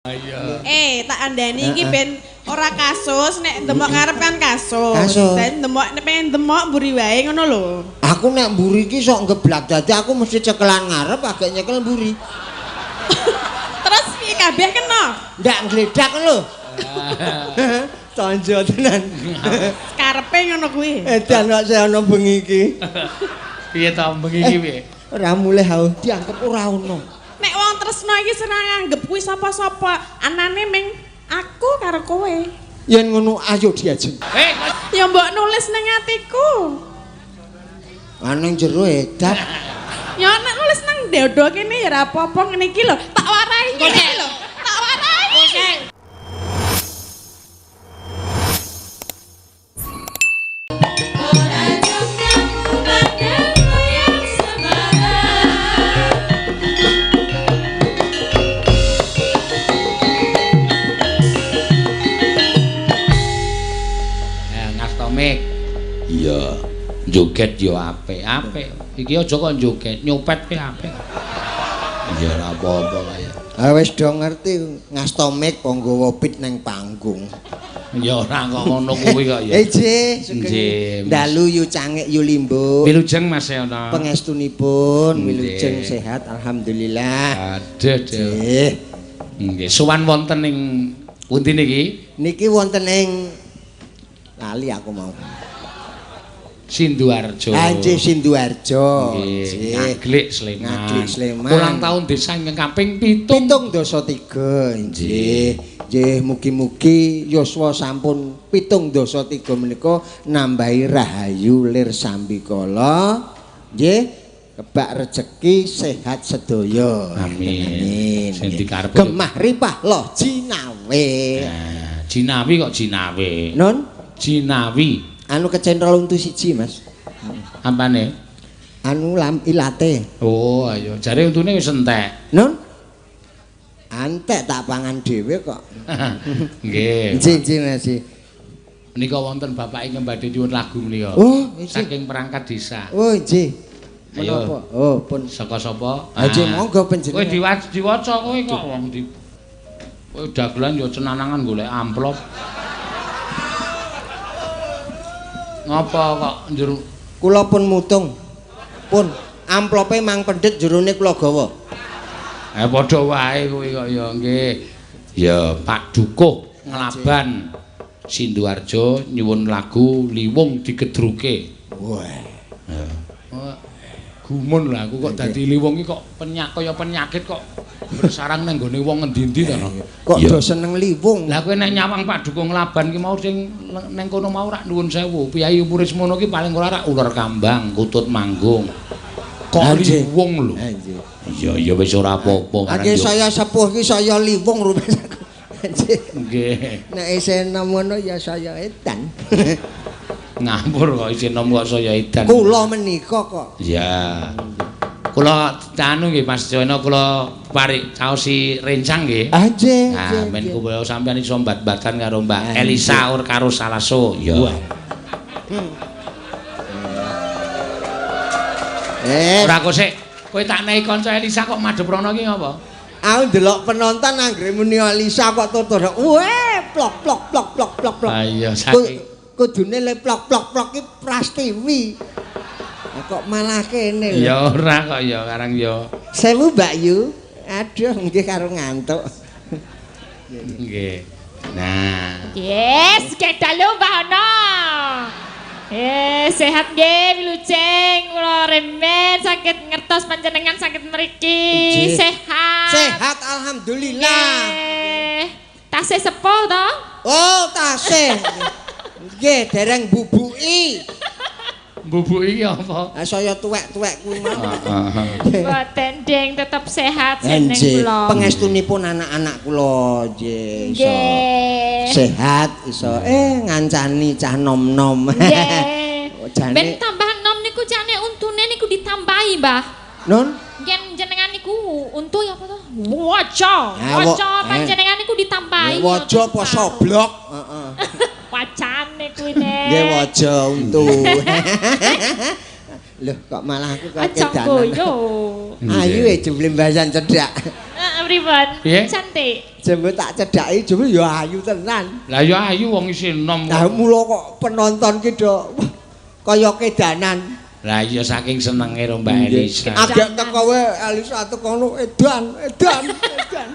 Iya. Tak andani iki ben ora kasus, nek demok ngarep kan kasus. Ben demok nek pengen demok mburi wae ngono lho. Aku nek mburi iki sok ngeblak dadi aku mesti cekelan ngarep agak nyekel mburi. Terus piye kabeh kena? Ndak ngledak lho. Tonjo tenan. Karepe ngono kuwi. Edan kok saya ana bengi iki. Piye to bengi iki piye? Ora mulih aku dianggep ora ono. Nek wong tresno iki seneng nganggep kuwi sapa-sapa, anane ming aku karo kowe. Yen ngono ayo diajeng. Ya mbok nulis nang atiku. Aneng jero edan. Ya nek nulis nang dodo kene ya ora apa-apa ngene iki lho. Tak warai ngene lho. Tak warai. Iya, joget yo apik-apik. Iki aja kok joget, nyopet ki apik. Iya ora apa-apa kaya. Ah wis do ngerti ngastomik kok nggawa pit nang panggung. Ya ora kok ngono kuwi kok ya. Nggih, dalu yu cangik yu limbo. Wilujeng Mas Yono. Pangestunipun wilujeng sehat alhamdulillah. Aduh, nggih. Nggih, sowan wonten ing pundi niki? Niki wonten ing lali aku mau. Sinduarjo. Nggih, Sinduarjo. Nggih, Ngaglik Sleman. Ngaglik Sleman. Ulang tahun desa ingkang kaping 7. 73. Nggih. Nggih, mugi-mugi yuswa sampun 73 menika nambahi rahayu lir sambikala. Nggih, kebak rejeki sehat sedaya. Amin. Sing dikarep gemah ripah loh jinawe. Nah, jinawi kok jinawe. Nun? Jinawi. Anu kecentrol untu siji, Mas. Apane? Anu lam ilate. Oh, ayo. Jare untune wis entek. Nun? Antek tak pangan dhewe kok. Nggih. Nggih, nggih, Mas. Menika wonten bapak ingkang badhe nyuwun lagu menika. Oh, saking perangkat desa. Oh, nggih. Menapa? Oh, pun saka sapa? Nggih, monggo panjenengan. Kowe diwaca kowe kok wong di kowe dagelan ya cenanangan golek amplop. Ngapa kok njero kula pun mutung. Pun amplope mang pendhet jerone kula gawa. Padha wae kuwi kok ya nggih. Ya Pak Dukuh Nglaban Sinduarjo nyuwun lagu Liwung Digedruke. Wah. Gumun lah aku kok dadi liwung iki kok kaya penyakit kok bersarang nang nggone wong ngendi-endi to no. Kok do seneng liwung. Lah kowe nek nyawang Pak Dukuh Nglaban ki mau sing nang kono mau rak nuwun sewu. Piyayi umure semono ki paling ora rak uler kambang, kutut manggung. Kok liwung lho. Iya ya wis ora apa-apa. Nggih saya sepuh ki saya liwung rumasaku. Nggih. Nek isih enom ngono ya saya edan. Ngapur kok isih enom kok saya edan. Kula menika kok. Iya. Kula anu nggih Mas Jono kula parik caosi rencang nggih. Ah nggih. Nah, men kula sampeyan iso mbat-mbatan karo Mbak Elisa ur karo Salaso. Iya. Ora kok sik. Kowe tak nehi kanca Elisa kok madhep rono iki ngapa? Aku ndelok penonton anggere muni Elisa kok tutur. Weh, plok plok plok plok plok plok. Ah iya saking kudune le plok plok plok iki Prastiwi. Kok malah kene lho. Ya ora kok ya karang ya. Sewu Mbak Yu. Aduh nggih karo ngantuk. Nggih. Nah. Yes, dalu Mbak Ono. Sehat nggih wilujeng kula remen saged ngertos panjenengan saged mriki. Sehat. Sehat alhamdulillah. Nggih. Tasih sepuh to? Oh, tasih. Nggih, dereng bubuki. Bubuki apa? Ah saya tuwek-tuwek kuwi mau. Mboten ding tetep sehat seneng kula. Pangestunipun anak-anak kula nggih iso. Sehat iso ngancani cah nom-nom. Nggih. Ben tambah nom niku jane untune niku ditambahi, Mbah. Nun? Nggih jenengan niku untu ya apa to? Waca. Waca panjenengan niku ditambahi. Waca apa soblok? Heeh. Wacane kuwi nek. Nggih waja untu. Lho kok malah aku kok kedanan. Ayu e jebule mbasan cedhak. pripun? Piye? Cantik. Jembe tak cedhaki jembe ya ayu tenan. Lah ya ayu wong isih enom. Lah mula kok penonton ki do kaya kedanan. Lah iya saking senenge ro Mbak Elisa. Agek teko wae Elisa teko ngono edan, edan, edan.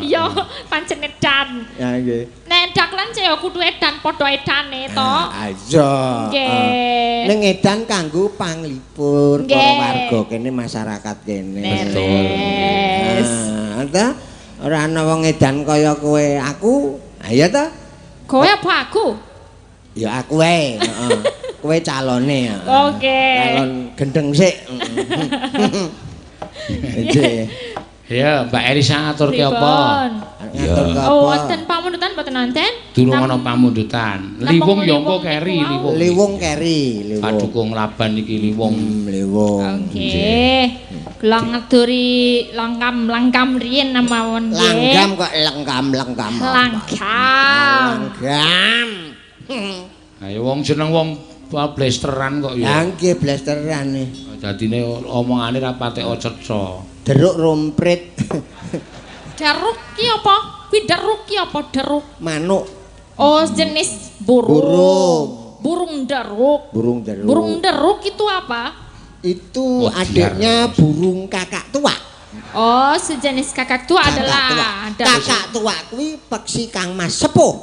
Iya, pancen edan. Ya nggih. Nek dagelan cek ya kudu edan padha edane to. Ayo. Nggih. Ning edan kanggo panglipur para warga kene masyarakat kene. Beres. Nah, ta ora ana wong edan kaya kowe aku. Ha iya ta? Kowe apa aku? Ya aku wae, heeh. Kowe calone. Oke. Calon gendeng sik. Nggih. Ya, Mbak Elisa ngaturke apa? Ngaturke apa? Oh, wonten pamundutan mboten wonten? Durung ana pamundutan. Liwung ya engko keri liwung. Liwung keri, liwung. Padukung Laban iki liwung. Liwung. Nggih. Kula ngaturi langkam-langkam riyin mawon nggih. Langgam kok lengkam-lengkam. Langgam. Langgam. Ayo wong jeneng wong blasteran kok ya. Lah nggih blasteran. Dadine omongane ra patek cetha. Deruk rumprit. Deruk ki apa? Kuwi deruk ki apa deruk? Manuk. Oh, jenis burung. Burung. Burung deruk. Burung deruk. Burung deruk itu apa? Itu adiknya burung kakak tua. Oh, sejenis kakak tua adalah kakak tua kuwi peksi Kang Mas Sepuh.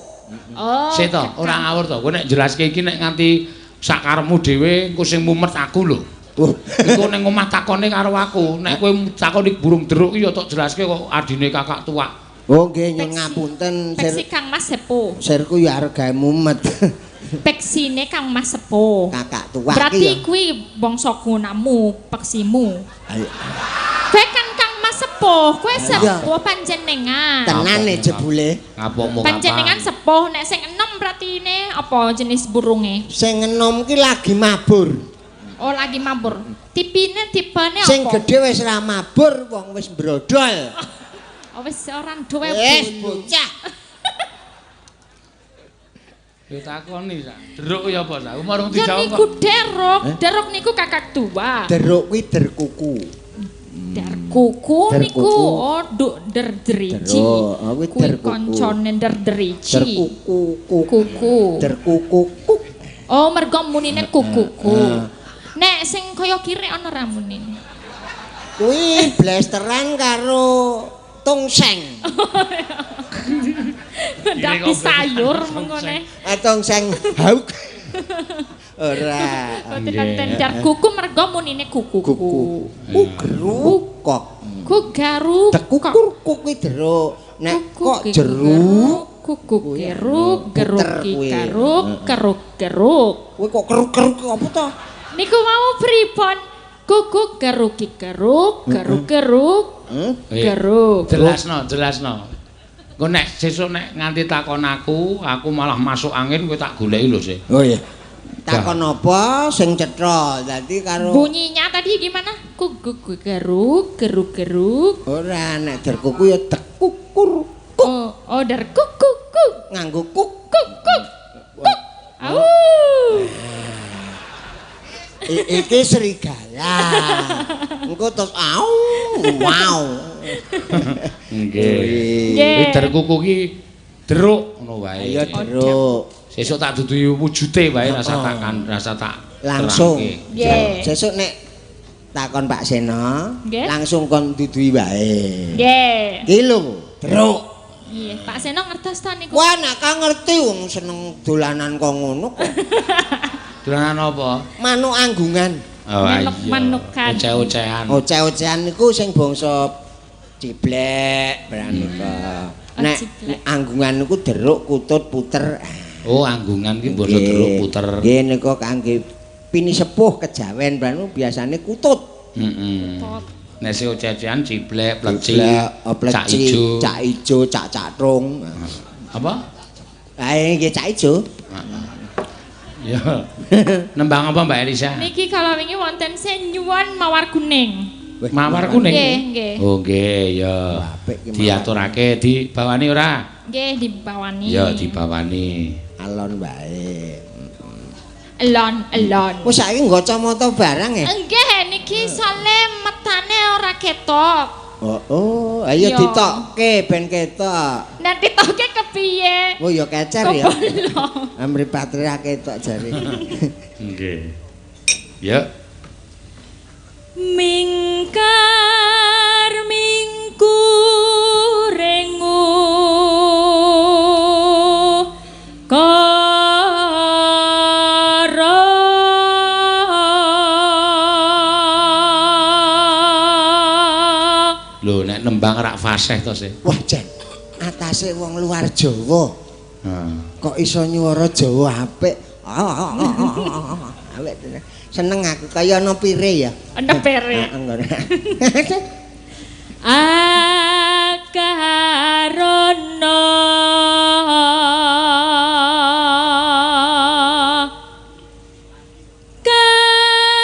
Oh. Sik to, ora ngawur to. Kowe nek jelaske iki nek nganti sakarepmu dhewe engko sing mumet aku lho. Iku ning omah takone karo aku. Nek kowe takoni burung deruk iki ya tok jelaske kok adine kakak tua. Oh nggih nyuwun ngapunten. Peksi Kang Mas Sepuh. Sirku ya arep gawe mumet. Peksine Kang Mas Sepuh. Kakak tua. Berarti kuwi bangsa gunamu, peksimu. Ayo. Kowe kan Kang Mas Sepuh, kowe sepuh panjenengan. Tenane jebule. Ngapokmu panjenengan sepuh, nek sing enom berarti ne apa jenis burunge? Sing enom ki lagi mabur. Oh, lagi mabur. Tipine tipene apa? Sing gedhe wis ora mabur, wong wis brodol. Oh, wis ora duwe wis bocah. Yo takoni sa. Deruk kuwi apa sa? Umur dijawab. Ya niku deruk, deruk niku kakak tua. Deruk kuwi derkuku. Derkuku niku oh der driji. Kuwi koncone der driji. Derkuku kuku. Derkuku kuk. Oh, mergo munine kukuku. Nek sing kaya kirek ana ra munine. Kuwi blasteran karo tongseng. Dadi sayur mengkone. Tongseng hauk. Ora. Boten wonten dar kuku mergo munine kukuku. Kuku. Geruk kok. Ku garuk. Kukur kuwi jeruk. Nek kok jeruk kuku keruk, geruk keruk, keruk keruk. Kowe kok keruk-keruk apa to? Niku mau pripun? Kuku keruk keruk, keruk keruk, keruk. Jelasno, jelasno. Engko nek sesuk nek nganti takon aku, aku malah masuk angin kowe tak goleki lho sih. Oh iya. Takon apa sing cetha? Dadi karo bunyinya tadi gimana? Kuku keruk, keruk keruk. Ora nek derkuku ya tekukur. Oh, oh der kuku kuk. Nganggo kuk kuk kuk. Kuk. Au. Iki serigala. Engko terus au, wow. Nggih. Kuwi derkuku ki deruk ngono wae. Iya deruk. Sesuk tak duduhi wujude wae rasa tak kan rasa tak langsung. Nggih. Sesuk nek takon Pak Seno, langsung kon duduhi wae. Nggih. Iki lho, deruk. Iya, Pak Seno ngertos ta niku? Wah, nek ka ngerti wong seneng dolanan kok ngono kok. Dolanan apa? Manuk anggungan. Oh, iya. Manukan. Oceh-ocehan. Oceh-ocehan niku sing bangsa ciblek pranika. Nek anggungan niku deruk, kutut, puter. Oh, anggungan ki bangsa deruk, puter. Nggih niku kangge pini sepuh kejawen pranu biasane kutut. Heeh. Nek sing oceh-ocehan ciblek, pleci, cak ijo, cak ijo, cak catrung. Apa? Ha nggih cak ijo. Ya. Nembang apa Mbak Elisa? Niki kalau wingi wonten sing nyuwun mawar kuning. Mawar kuning? Nggih, nggih. Oh nggih, ya. Diaturake dibawani ora? Nggih, dibawani. Ya, dibawani. Alon wae. Elon, elon. Wis saiki nggo kacamata barang ya? Nggih, niki sale metane ora ketok. Oh, oh, ayo ditokke ben ketok. Nek ditokke kepiye? Oh ya kecer ya. Mripate ra ketok jare. Nggih. Ya. Mingkar mingkurengu kara. Lho nek nembang rak fasih to sih. Wah jan, atase wong luar Jawa. Heeh. Kok iso nyuwara Jawa apik. Apik tenan. Seneng aku kaya ana pire ya. Ana pire. Heeh ngono. Akarana karenan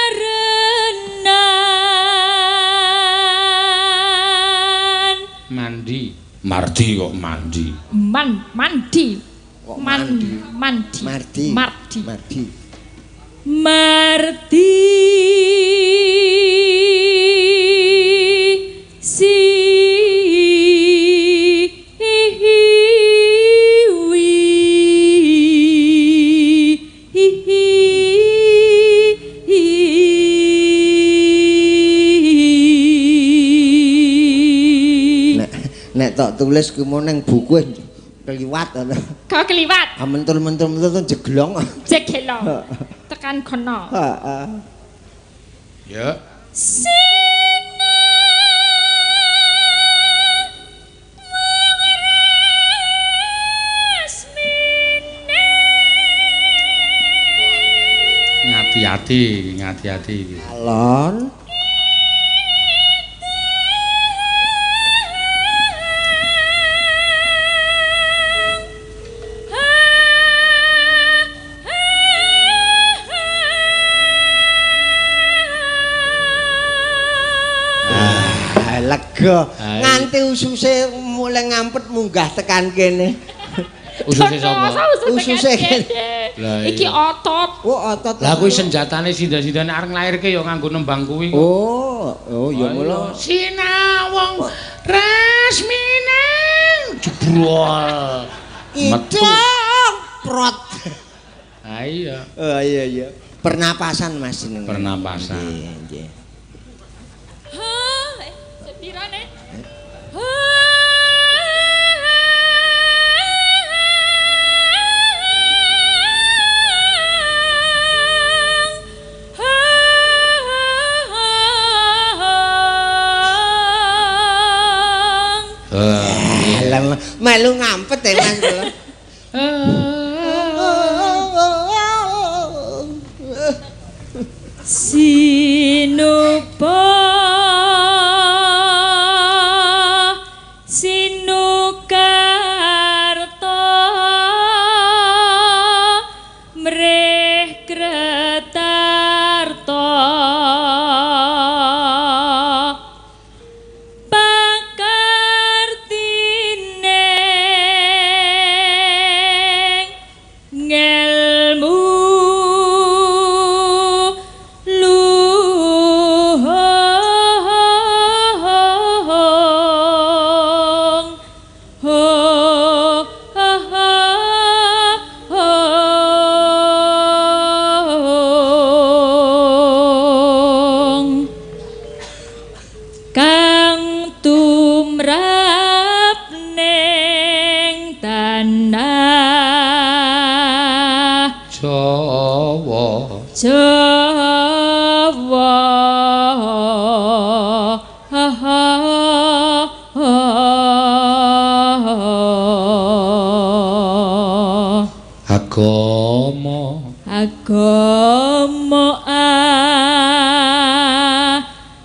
mandi. Mardi kok mandi. Mandi. Kok mandi. Mandi. Mardi. Mardi. Mardi. Mardi si wi hi hi. Nek tok tulis ku mau nang buku keliwat ngono. Kok keliwat? Ah mentul-mentul jeglong. Jeglong. Tekan kono. Heeh. Ya. Sina resmine. Ngati-ati, ngati-ati iki. Alon. Lega nganti ususe mulai ngampet munggah tekan kene. Ususe sapa? Ususe kene. Iki otot. Oh, otot. Lah kuwi senjatane sinda-sindane arep nglairke ya nganggo nembang kuwi. Oh, oh ya mula. Sinawong resmineng jebrol. Metu. Prot. Ha iya. Oh iya iya. Pernapasan Mas jenenge. Pernapasan. Nggih, nggih. Sepirane? Melu ngampet ya Mas. Sinupa sinukarta mrih kretarta pakartine ngelmu luhung ho ha ha hong kang tumrap ning tanah Jawa. Jawa. Ha ha ha. Agama. Agama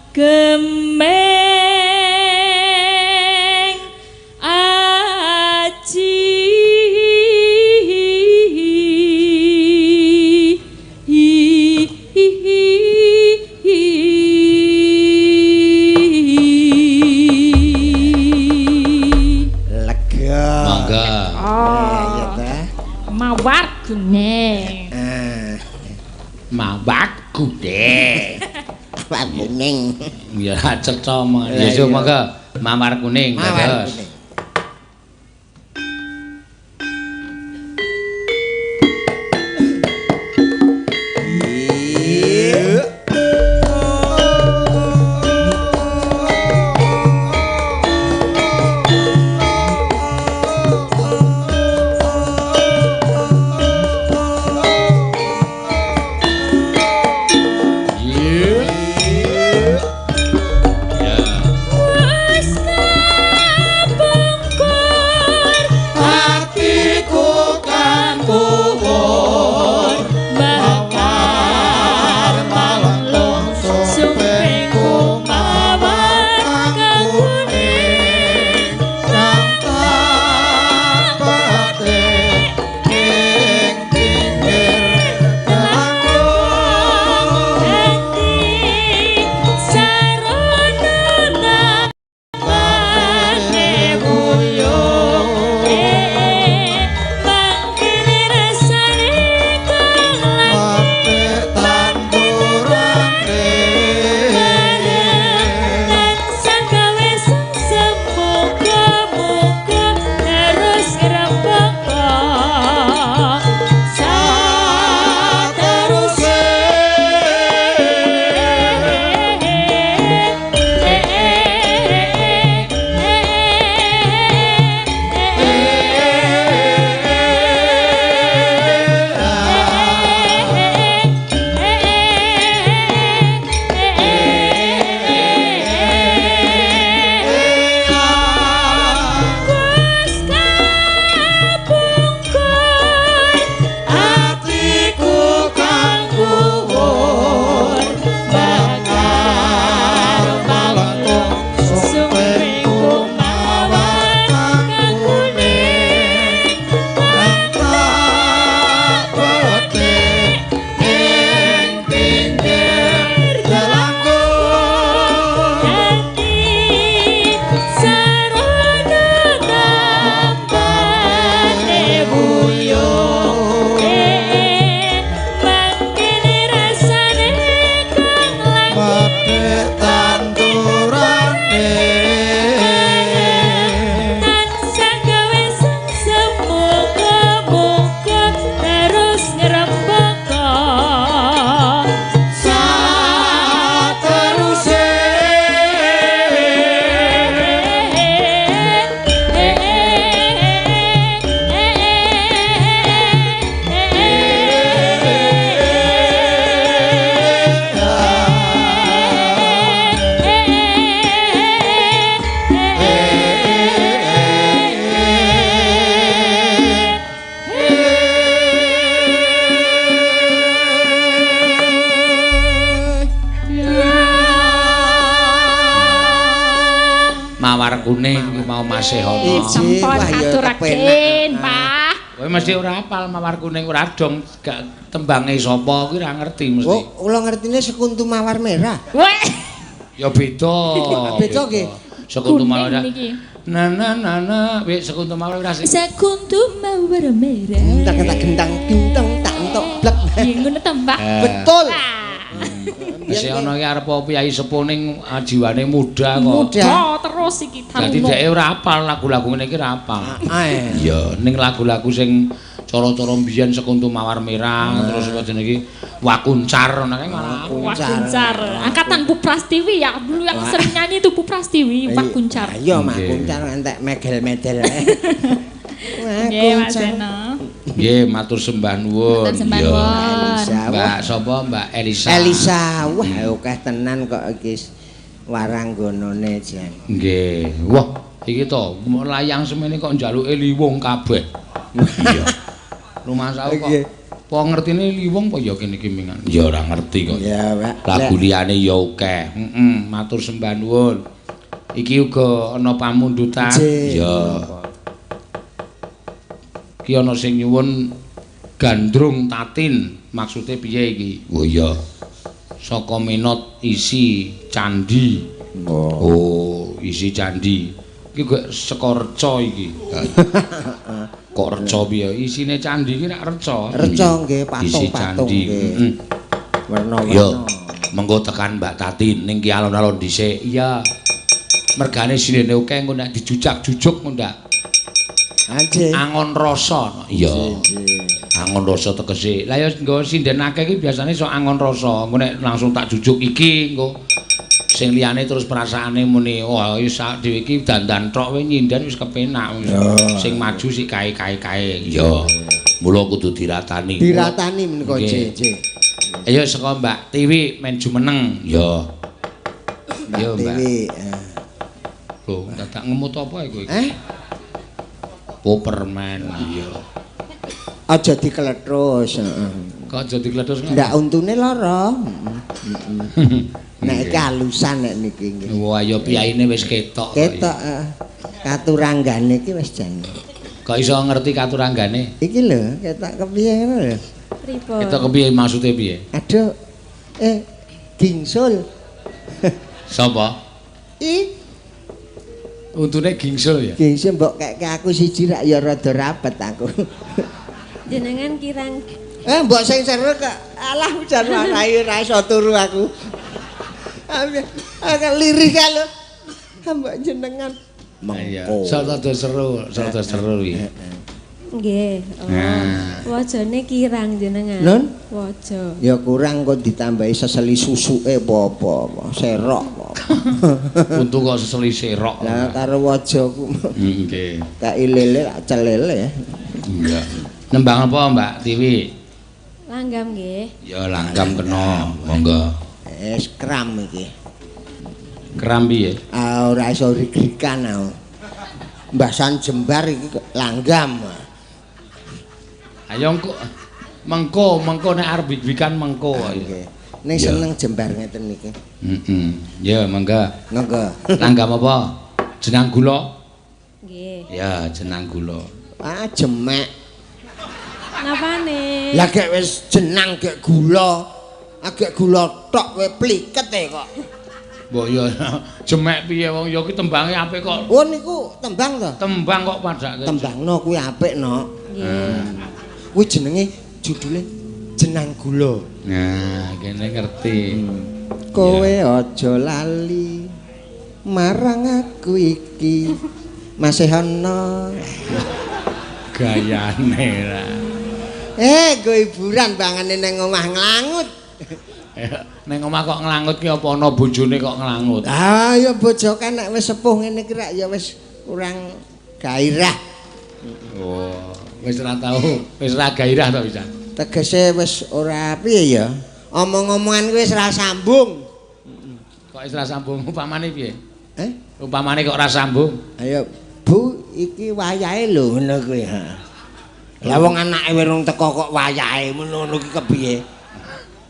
agemeng aji Lega. Mangga. Ya ta. Mawar guning. Ah. Mawar guning. Mawar kuning. Ya cetha mong. Ya monggo mawar kuning dados. Mawar kuning mau masih ana. Sampun aturaken, Pak. Kowe mesti ora hafal mawar kuning ora dong gak tembange sapa kuwi ora ngerti mesti. Oh, kula ngertine sekuntu mawar merah. Weh. Ya beda. Beda nggih. Sekuntu mawar. Na na na na, wis sekuntu mawar ora sing. Sekuntu mawar merah. Tak gentang gentang tak entuk blek. Nggih ngono to, Mbak. Betul. Wis ana iki arep piyayi sepuh ning jiwane muda kok. Muda terus iki tamu. Dadi dheke ora hafal lagu-lagu ngene iki ora hafal. Iya, ning lagu-lagu sing cara-cara mbiyen sekuntu mawar merah terus apa jenenge iki Wakuncar ngono kae malah Wakuncar. Angkatan Bu Prastiwi ya, dulu yang sering nyanyi itu Bu Prastiwi, Wakuncar. Iya, Wakuncar entek megel-medel. Nggih, Mas Seno. Nggih, matur sembah nuwun. Matur sembah nuwun. Mbak sapa? Mbak Elisa. Elisa, wah akeh tenan kok iki waranggonane jan. Nggih. Wah, iki to layang semene kok njaluke liwung kabeh. Iya. Rumangsaku kok apa ngertine liwung apa ya kene iki mingan? Ya ora ngerti kok. Ya, Pak. Lagu liyane ya akeh. Heeh, matur sembah nuwun. Iki uga ana pamundutan. Ya. Iki ana sing nyuwun gandrung tatin, maksude piye iki? Oh iya. Saka minot isi candi. Oh, isi candi. Iki gak saka reca iki. Kok reca piye? Isine candi iki rak reca. Reca nggih, patung-patung nggih. Heeh. Werna-werna. Mengko tekan Mbak Tatin ning ki alon-alon dhisik. Iya. Mergane sindene akeh engko nek dijujak-jujuk engko ndak. Nggih. Angon rasa. Iya. Angon rasa tegese. Lah ya nggo sinden akeh iki biasane sok angon rasa. Engko nek langsung tak jujuk iki engko sing liyane terus perasaane muni, wah wis sak dhewe iki dandan tok kowe nyinden wis kepenak. Sing maju sik kae-kae-kae. Iya. Mula kudu diratani. Diratani menika nggih. Ayo saka Mbak Tiwi men jumeneng. Ya. Mbak Tiwi. Lho, dadak ngemut apa iku iki? Eh? Permen. Iya. Aja dikletrus, heeh. Kok aja dikletrus? Ndak untune lara. Nek iki alusan nek niki nggih. Wah, ya piyaine wis ketok. Ketok, heeh. Katuranggane iki wis jan. Kok iso ngerti katuranggane? Iki lho, ketok kepiye ngono lho. Pripun? Ketok kepiye maksude piye? Aduh. Gingsul. Sapa? I untune gingsul ya? Gingsul mbok keke aku siji rak ya rada rapet aku. Jenengan kirang. Mbok sing seru kok. Alah ujan warai ora iso turu aku. Aku lirih kae lho. Mbok jenengan. Mengko. Rada seru, rada seru iki. Nggih. Oh. Wajane kirang jenengan. Nun? Waja. Ya kurang kok ditambahi seseli susuke apa-apa, serok apa. Untung kok seseli serok. Lah karo wajaku. Nggih. Kae lele celele. Iya. Nembang apa Mbak Tiwi? Langgam nggih. Ya langgam kena, monggo. Wis kram iki. Kram piye? Ah ora iso rigrikan aku. Mbasan jembar iki langgam. Ayo engko mengko mengko nek arep bik-bikan mengko nggih. Ning seneng jembar ngeten niki. Heeh. Ya mangga. Monggo. Langgam apa? Jenang gula? Nggih. Ya, jenang gula. Ah jemek. Napane? Lah gek wis jenang gek gula. Agek gula tok kowe pliket e kok. Mbok ya jemek piye wong ya ki tembange apik kok. Oh niku tembang to? Tembang kok padake. Tembangno kuwi apik no. Nggih. Kuwi jenenge judule Jenang Gula. Nah, kene ngerti. Kowe aja lali marang aku iki. Masih ana gayane ra. Go hiburan bangane nang omah nglangut. Neng omah kok nglangut ki apa ana bojone kok nglangut? Ah ya bojo kan nek wis sepuh ngene iki rak ya wis kurang gairah. Oh, wis ora tau, wis ora gairah to pisan. Tegese wis ora piye ya? Omong-omongan kuwi wis ora sambung. Kok wis ora sambung upamane piye? Eh? Upamane kok ora sambung? Ayo, Bu, iki wayahe lho ngono kuwi. Lah wong anake werung teko kok wayahe ngono ki kepiye?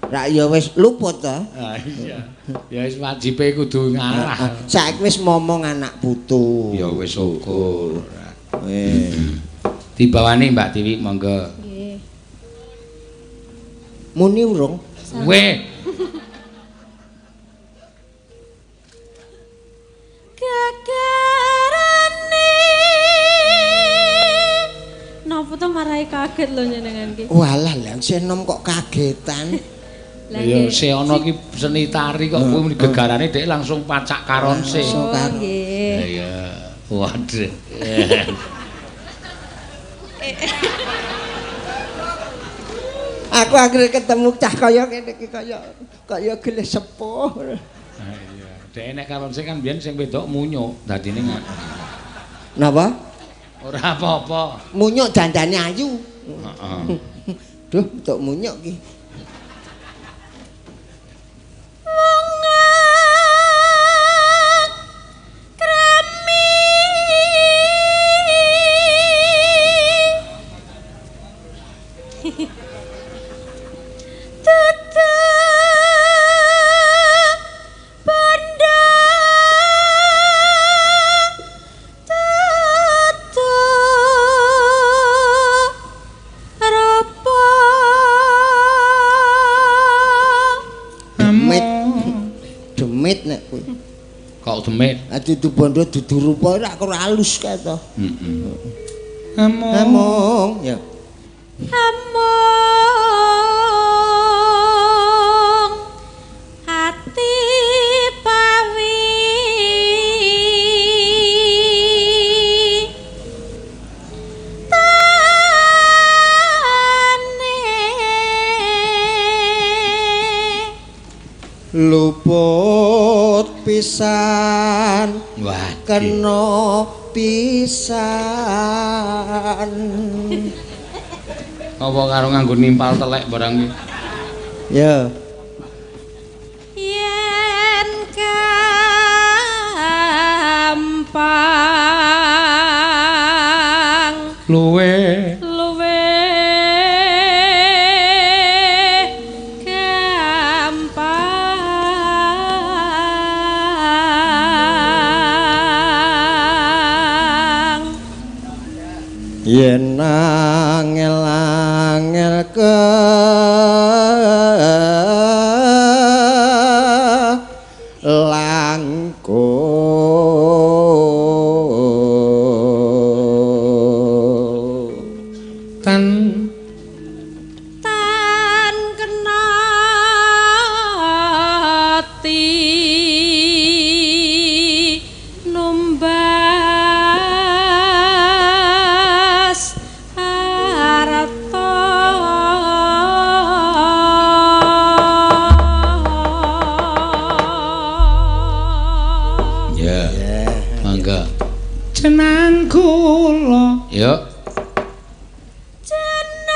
Rak ya wis luput to. Ha iya. Ya wis wajibe kudu ngalah. Saiki wis momong anak putu. Ya wis syukur. Wis. Dibawani Mbak Tiwi monggo. Nggih. Muni urung? Weh. Gegerane. Napa to marai kaget lho jenengan ki? Walah lha sing enom kok kagetan. Ya sing ana ki seni tari kok kuwi gegarane dhek langsung pacak karonse. Oh nggih. Iya. Waduh. Aku akhirnya ketemu cah kaya ngene iki kaya kaya gelis sepuh. Ha iya. Dhek nek karonse kan biyen sing wedok munyuk, dadine napa? Ora apa-apa. Munyuk dandane ayu. Heeh. Duh, entuk munyuk ki. Demit. Dudu bondo dudu rupa ora kok alus kae to. Heeh. Amung. Ya. Amung. Luput pisan. Wah, kena pisan. Apa karo nganggo nimpal telek barang iki? Ya. Yen gampang Luwe luwe gampang yen angel-angel ke langkung tan tan kena ati numbas arta. Ya. Mangga. Jenang kula. Ya. Jenang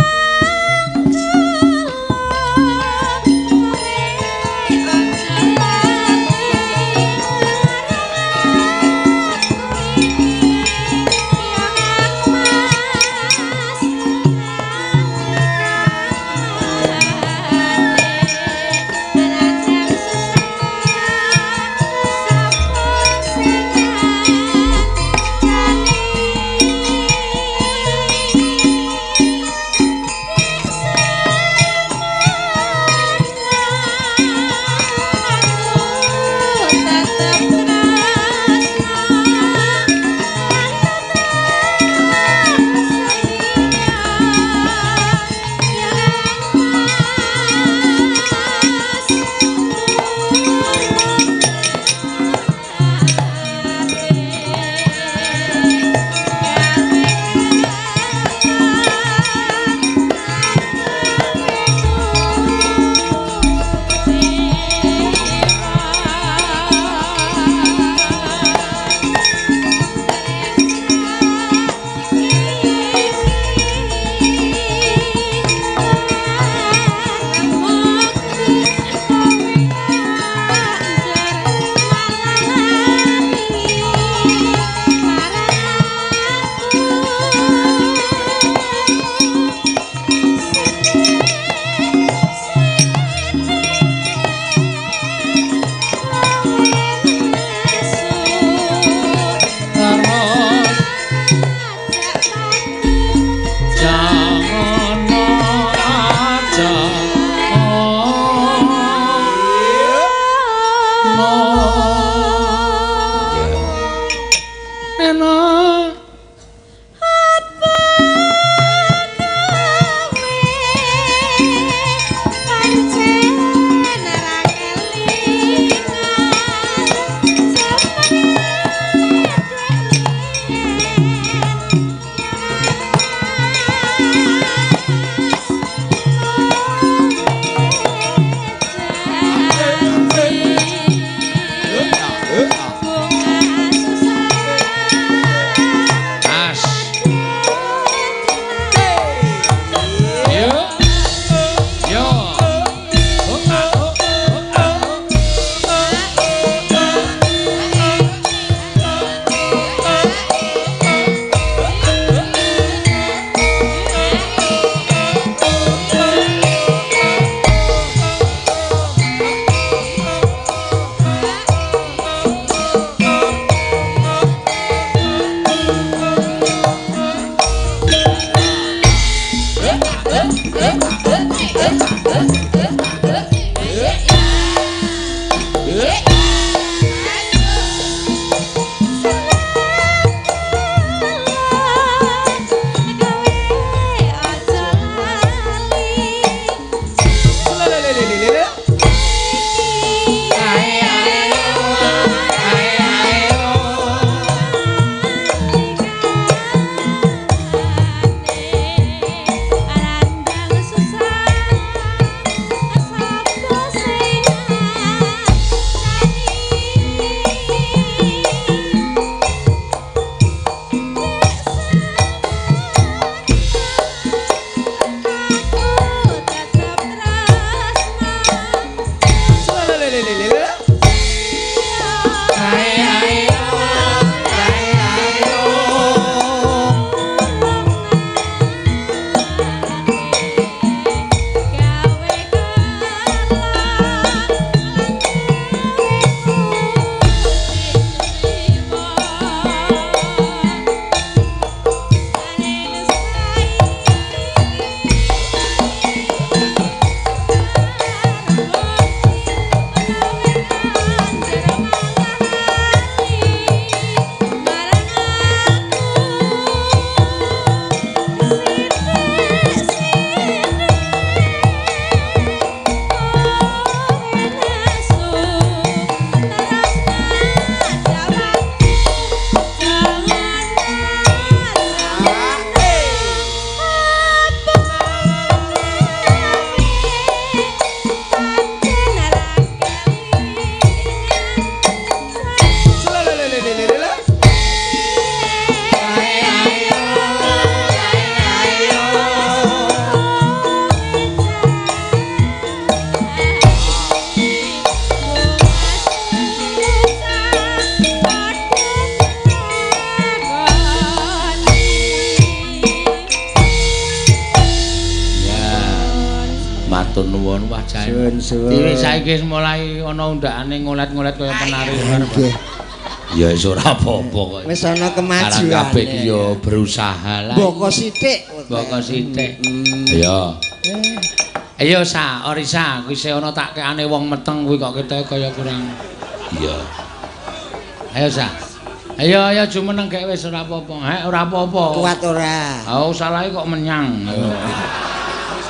Matur nuwun wah jae. Suwun-suwun. Iki saiki wis mulai ana undakane ngolet-ngolet kaya penari. Nggih. Ya wis ora apa-apa kok. Wis ana kemajuan. Kabeh iki ya berusaha lah. Boko sithik. Boko sithik. Ayo. Ayo Sa, Orisa, kuwi isih ana tak keane wong meteng kuwi kok ketoke kaya kurang. Iya. Ayo Sa. Ayo ayo jumeneng gek wis ora apa-apa. Hek ora apa-apa. Kuat ora? Oh, salahe kok menyang. Ayo.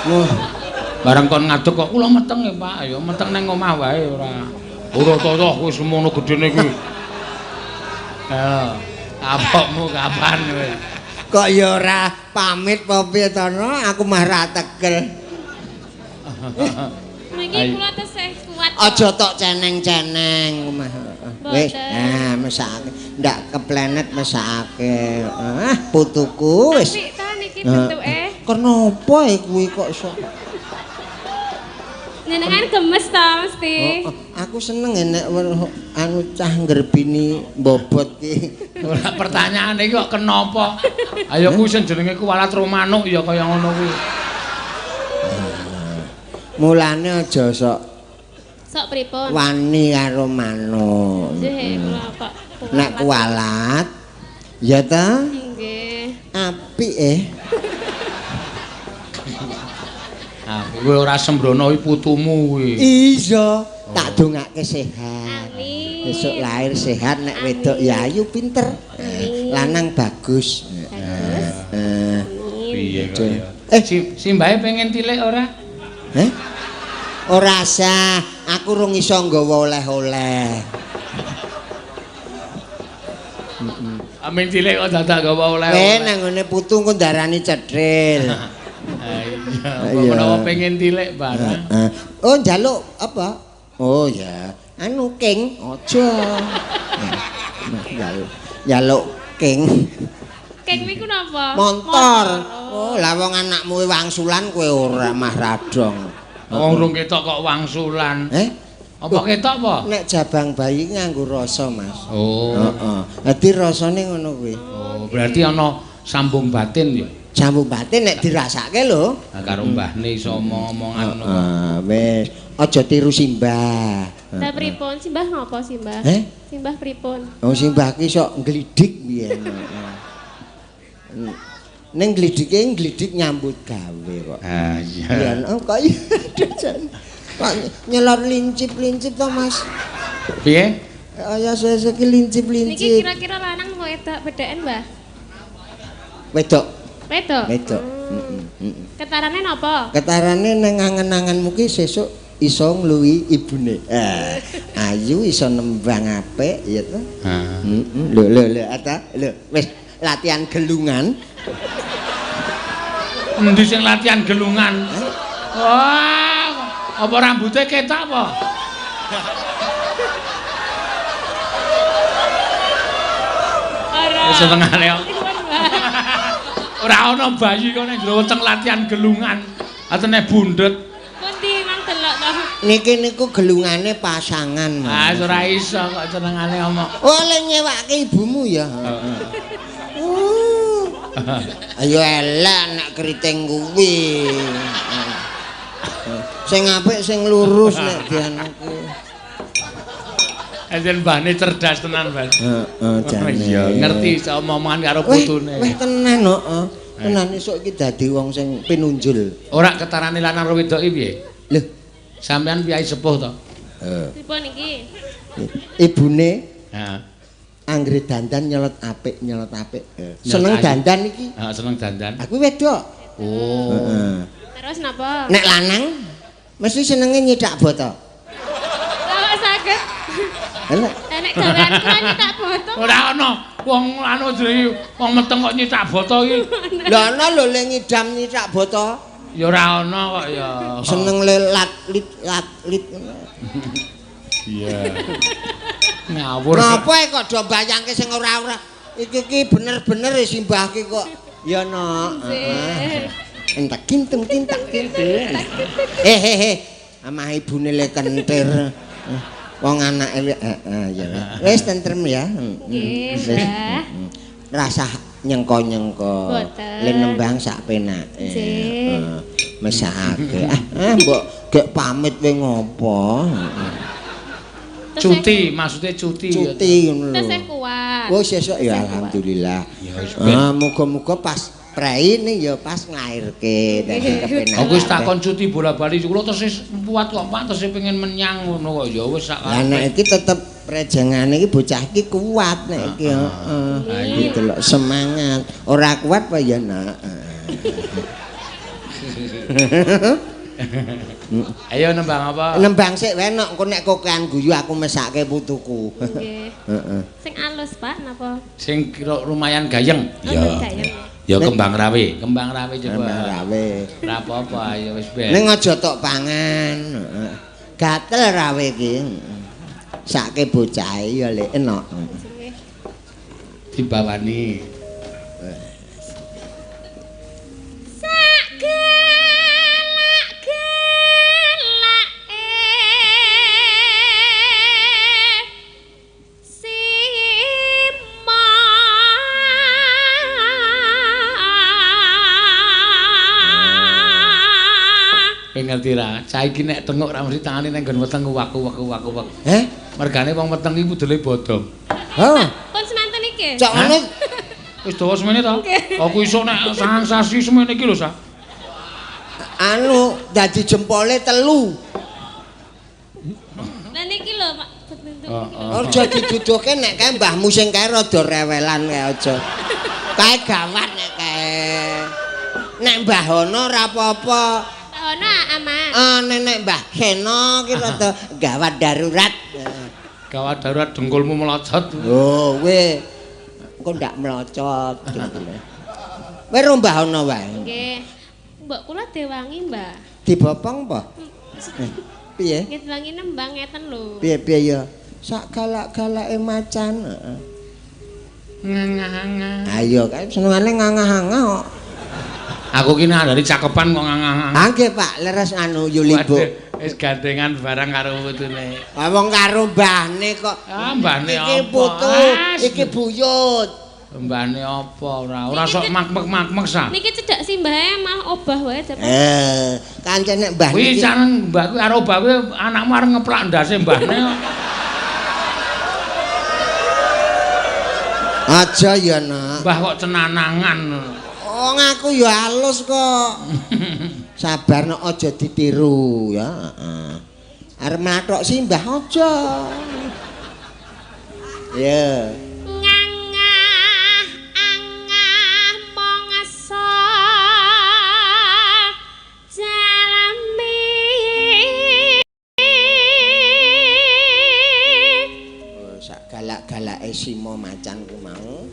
Wah, bareng kon ngadeg kok kula meteng ya, Pak. Ayo meteng nang omah wae ora. Ora to kuwi semono gedene kuwi. Ayo, kapokmu kapan kowe? Kok ya ora pamit apa piye to no? Aku mah ra tegel. Mriki kula tesih kuat. Aja tok ceneng-ceneng mah. Wis, nah mesake. Ndak keplanet mesake. Ah, putuku wis. Apik ta niki bentuke? Kenapa kuwi kok iso? Njenengan gemes ta mesti. Oh, aku seneng nek anu cah nggerbini mbobot ki. Ora pertanyaane iki kok kenapa? Ayo kuwi sing jenenge kuwalat ro manuk ya kaya ngono kuwi. Mulane aja sok sok pripun? Wani karo manuk. Nggih, kula kok. Nek kuwalat ya ta? Nggih. Apik Ah, kowe ora sembrono iki putumu kuwi. Iya, tak dongake sehat. Amin. Besok lahir sehat nek wedok ya ayu pinter. Lanang bagus. Bagus. Piye kok ya? Simbahe pengen tilik ora? Heh? Ora sah, aku rung iso nggawa oleh-oleh. Amin cilik kok dadak nggawa oleh-oleh. Eh nang ngene putu engko ndarani cethil. Iya, menawa pengen tilik barang. Oh, njaluk apa? Oh ya, anu king aja. Njaluk. Njaluk king. King niku napa? Montor. Oh, lah wong anakmu wangsulan kowe ora mah radong. Wong rung ketok kok wangsulan. Eh? Apa ketok apa? Nek jabang bayi nganggo rasa, Mas. Oh. Heeh. Dadi rasane ngono kuwi. Oh, berarti ana sambung batin ya. Sambung batin nek dirasake lho. Lah karo mbahne iso omong-omongan ngono. Heeh, wis. Aja tiru simbah. Lah pripun? Simbah ngopo simbah? Eh? Simbah pripun? Oh, simbah ki sok nglidik biyen. Ning glidike nglidik nyambut gawe kok. Ah iya. Iya, kok iya. Kok nyelor lincip-lincip to, Mas? Piye? Kaya sesuk iki lincip-lincip. Niki kira-kira lanang apa wedok bedeken, Mbah? Wedok. Wedok. Wedok. Heeh. Ketarane napa? Ketarane nang angen-angenmu ki sesuk iso ngluwi ibune. Ayu iso nembang apik ya to. Heeh. Lho lho lho ata lho wis latihan gelungan. Endi sing latihan gelungan? Wah, apa rambutnya ketok apa? Ora. Wis senengane kok. Ora ana bayi kok ning jero weteng latihan gelungan. Atene bundet. Pundi mang delok to? Niki niku gelungane pasangan, Mas. Ah, ora iso kok senengane omong. Oh, le nyewake ibumu ya. Ayo elek nek keriting kuwi. Sing apik sing lurus nek dianuku. Enten mbahne cerdas tenan, Mas. Heeh, jane. Iya, ngerti iso omongan karo putune. Weh tenan heeh. Tenan esuk iki dadi wong sing pinunjul. Ora ketarane lanang karo wedok iki piye? Lho, sampean piyai sepuh to? Heeh. Pripun iki? Ibune heeh. Anggere dandan nyelot apik, nyelot apik. Seneng dandan iki. Heeh, seneng dandan. Aku wedok. Oh. Heeh. Terus napa? Nek lanang mesti senenge nyidak boto. Lah kok saged? Lah nek gawean kula nyidak boto. Ora ana. Wong anu jenenge wong meteng kok nyidak boto iki. Lah ana lho le ngidam nyidak boto. Ya ora ana kok ya. Seneng le lat lit lat lit. Iya. Ngawur. Napa kok do bayangke sing ora-ora. Iki ki bener-bener simbah ki kok. Ya nok. Heeh. Entek kinten kinten kinten. Eh. Amah ibune le kentir. Wong anake heeh ya. Wis tentrem ya. Nggih, Mbah. Rasah nyengko-nyengko. Le nembang sak penake. Nggih. Mesakake. Ah, mbok Gek pamit we ngopo? Cuti, maksudnya cuti. Cuti ngono lho. Tesih kuat. Oh, sesuk ya alhamdulillah. Ya wis ben. Ah, muga-muga pas prei ning ya pas nglairke dadi kepenak. Aku wis takon cuti bola-bali kula tesih kuat kok Pak, tesih pengen menyang ngono kok ya wis sak. Lah nek iki tetep prejengane iki bocah iki kuat nek iki heeh. Gitu lho semangat. Ora kuat apa ya nak. Ayo nembang apa? Nembang sik wae nok, engko nek kokean guyu aku mesake putuku. Nggih. Heeh. Sing alus, Pak, napa? Sing kira lumayan gayeng. Ya. Ya kembang rawe, kembang rawe coba. Kembang rawe. Ora apa-apa, ya wis ben. Ning aja tok pangan. Heeh. Gatel rawe iki. Sake bocahe ya lek enok. Dibawani. Sak gelak-gelake sima. Kowe ngerti ra? Saiki nek tenguk ra mesti tangane nang nggon weteng waku-waku-waku. Heh? Mergane wong weteng iki mudele bodong. Hah? Pun semanten iki. Cok ngono. Wis dawa semene ta? Aku iso nek sangang sasi semene iki lho, Sa. Anu dadi jempole 3. Lah niki lho, Pak, bentuk Heeh. Aja diduduhke nek kae mbahmu sing kae rada rewelan kae aja. Kae gawat nek kae. Nek Mbah Hono ora apa-apa. Mbah Hono aman. Ah nenek Mbah Seno ki rada gawat darurat. Gawat darurat dengkulmu melocot. Oh, we. Engko ndak melocot. Kowe ro Mbah Hono wae. Nggih. Mbok kula dewangi, Mbah. Dibopong apa? Piye? Nggih dewangi nembang ngeten lho. Piye-piye ya? Sak galak-galake macan. Heeh. Ngangah-ngangah. Ayo kae senengane ngangah-ngangah kok. Aku ki nandani cakepan kok ngangah-ngangah. Ah nggih Pak, leres anu Yulibo. Wis gandengan barang karo putune. Ah wong karo mbahne kok. Ah mbahne apa? Iki putu, iki buyut. Mbahne apa ora? Ora sok mak-mak-mak sa. Niki cedhak simbahe mah obah wae dapat. Kancane mbah niki. Kuwi caneng mbah kuwi karo obah kuwi anakmu arep ngeplak ndase mbahne kok. Aja ya, Nak. Mbah kok cenanangan. Oh, ngaku ya halus kok. Sabar nok aja ditiru ya, heeh. Arep mlathok simbah aja. Ya. Ngangah angah mongso jalami. Oh, sak galak-galake simo macan ku mau.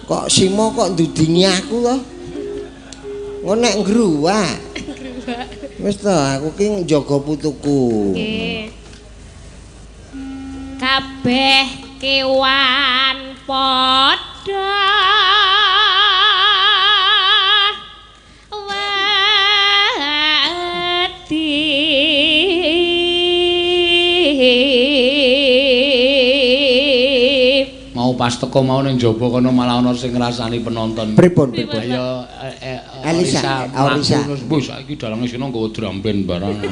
Kok simo kok ndudingi aku to? Engko nek ngruwak. Ngruwak. Wis to, aku ki njaga putuku. Nggih. Kabeh kewan padha wedi. Mau pas teko mau ning jaba kono malah ana sing ngrasani penonton. Pripun pripun? Ya Elisa, Elisa. Wis saiki dalange sino nggawa drum band barang.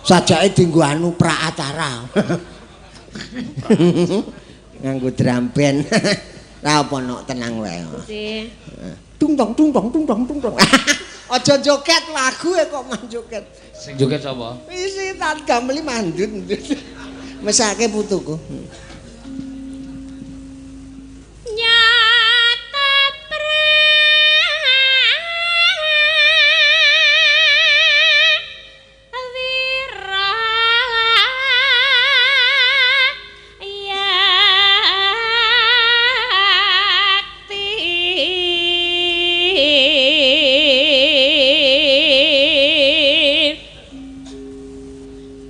Sajake dienggo anu praacara. Nganggo drum band. Lah apa nok tenang wae. Nggih. Tung tong tung tong tung tong tung tong. Aja joget lagu e kok mah joget. Sing joget sapa? Wis tak gameli mandut. Mesake putuku. Nyata prawira yakti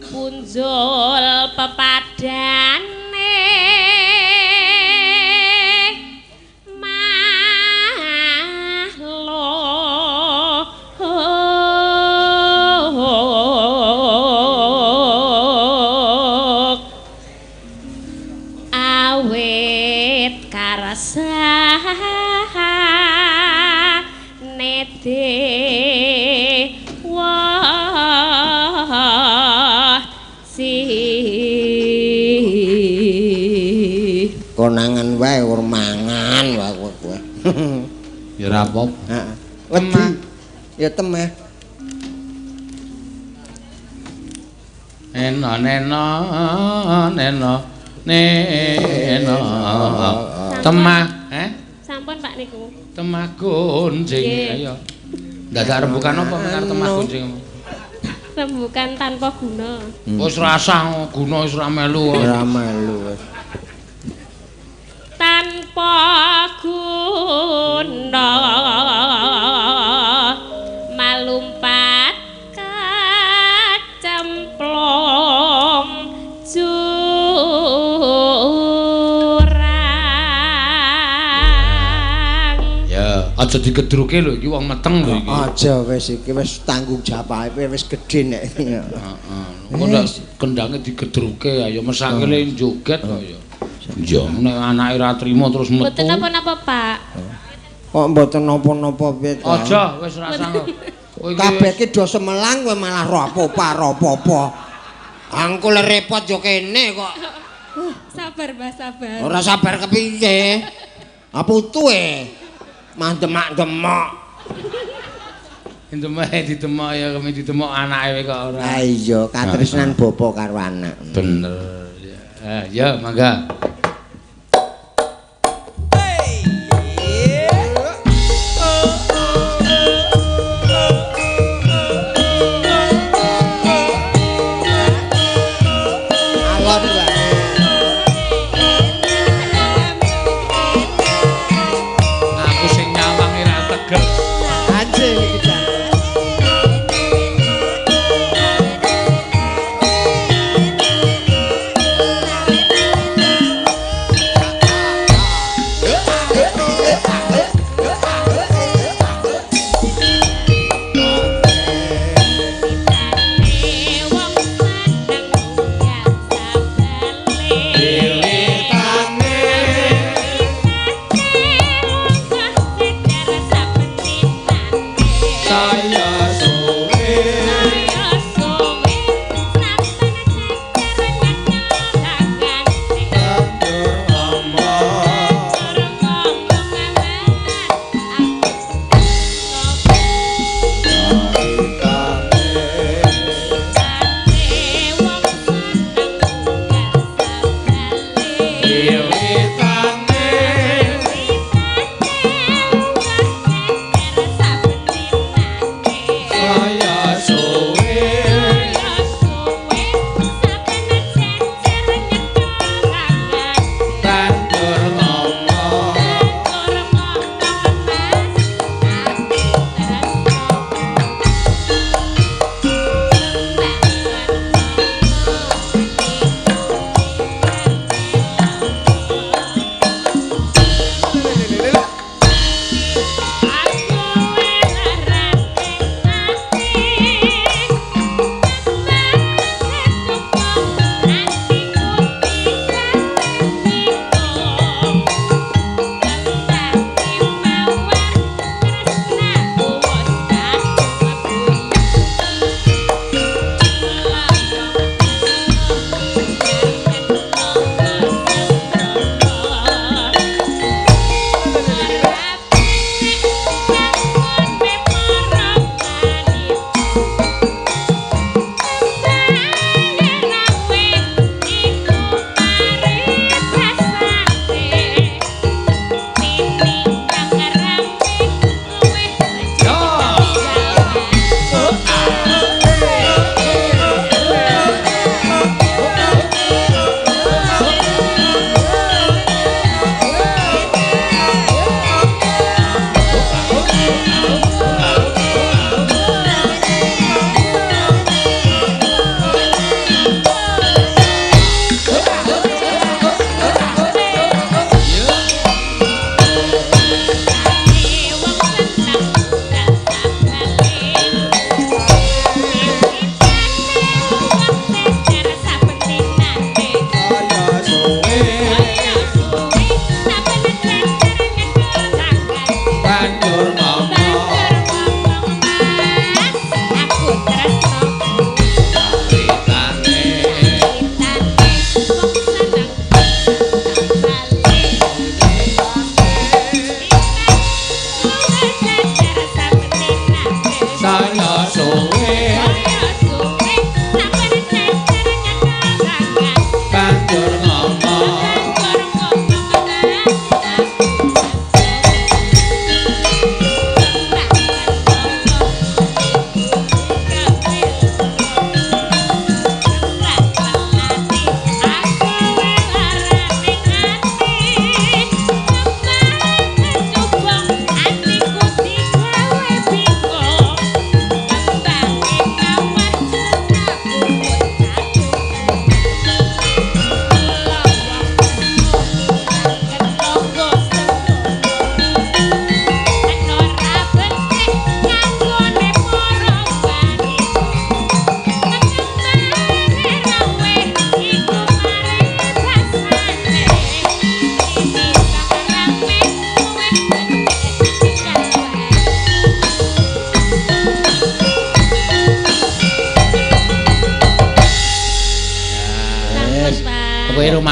punjul pepadane Ya ora apa-apa. Heeh. Wedi. Ya temah. Eno neno neno neno. Temah, eh? Sampun Pak niku. Temah gonjing. Ayo. Dadak rembukan apa karo temah gonjing? Rembukan tanpa guna. Wis rasah guna wis ora melu. Ora melu wis. Tanpa guna malumpat kacemplung jurang. Ya, aja digedruke lho iki wong meteng lho iki. Aja wis iki wis tanggung jawabe wis gedhe nek. Heeh. Engko nek kendange digedruke ayo mesake le joget kok ya. Ya nek anake ora trimo terus metu. Mboten napa-napa, Pak. Kok mboten napa-napa piye to? Aja wis rasah. Kowe iki Kabeh ki do semelang kowe malah rapopo-rapopo. Angko le repot yo kene kok. Sabar, Mbah, sabar. Ora sabar kepiye? Ah putu e. Mah demak-demok. Demok didemok ya kemi didemok anake kok ora. Ha iya, katresnan bapa karo anak. Bener. Ya, ya mangga. Alon wae. Aku sing nyawang ora tegel. Anjing iki jan.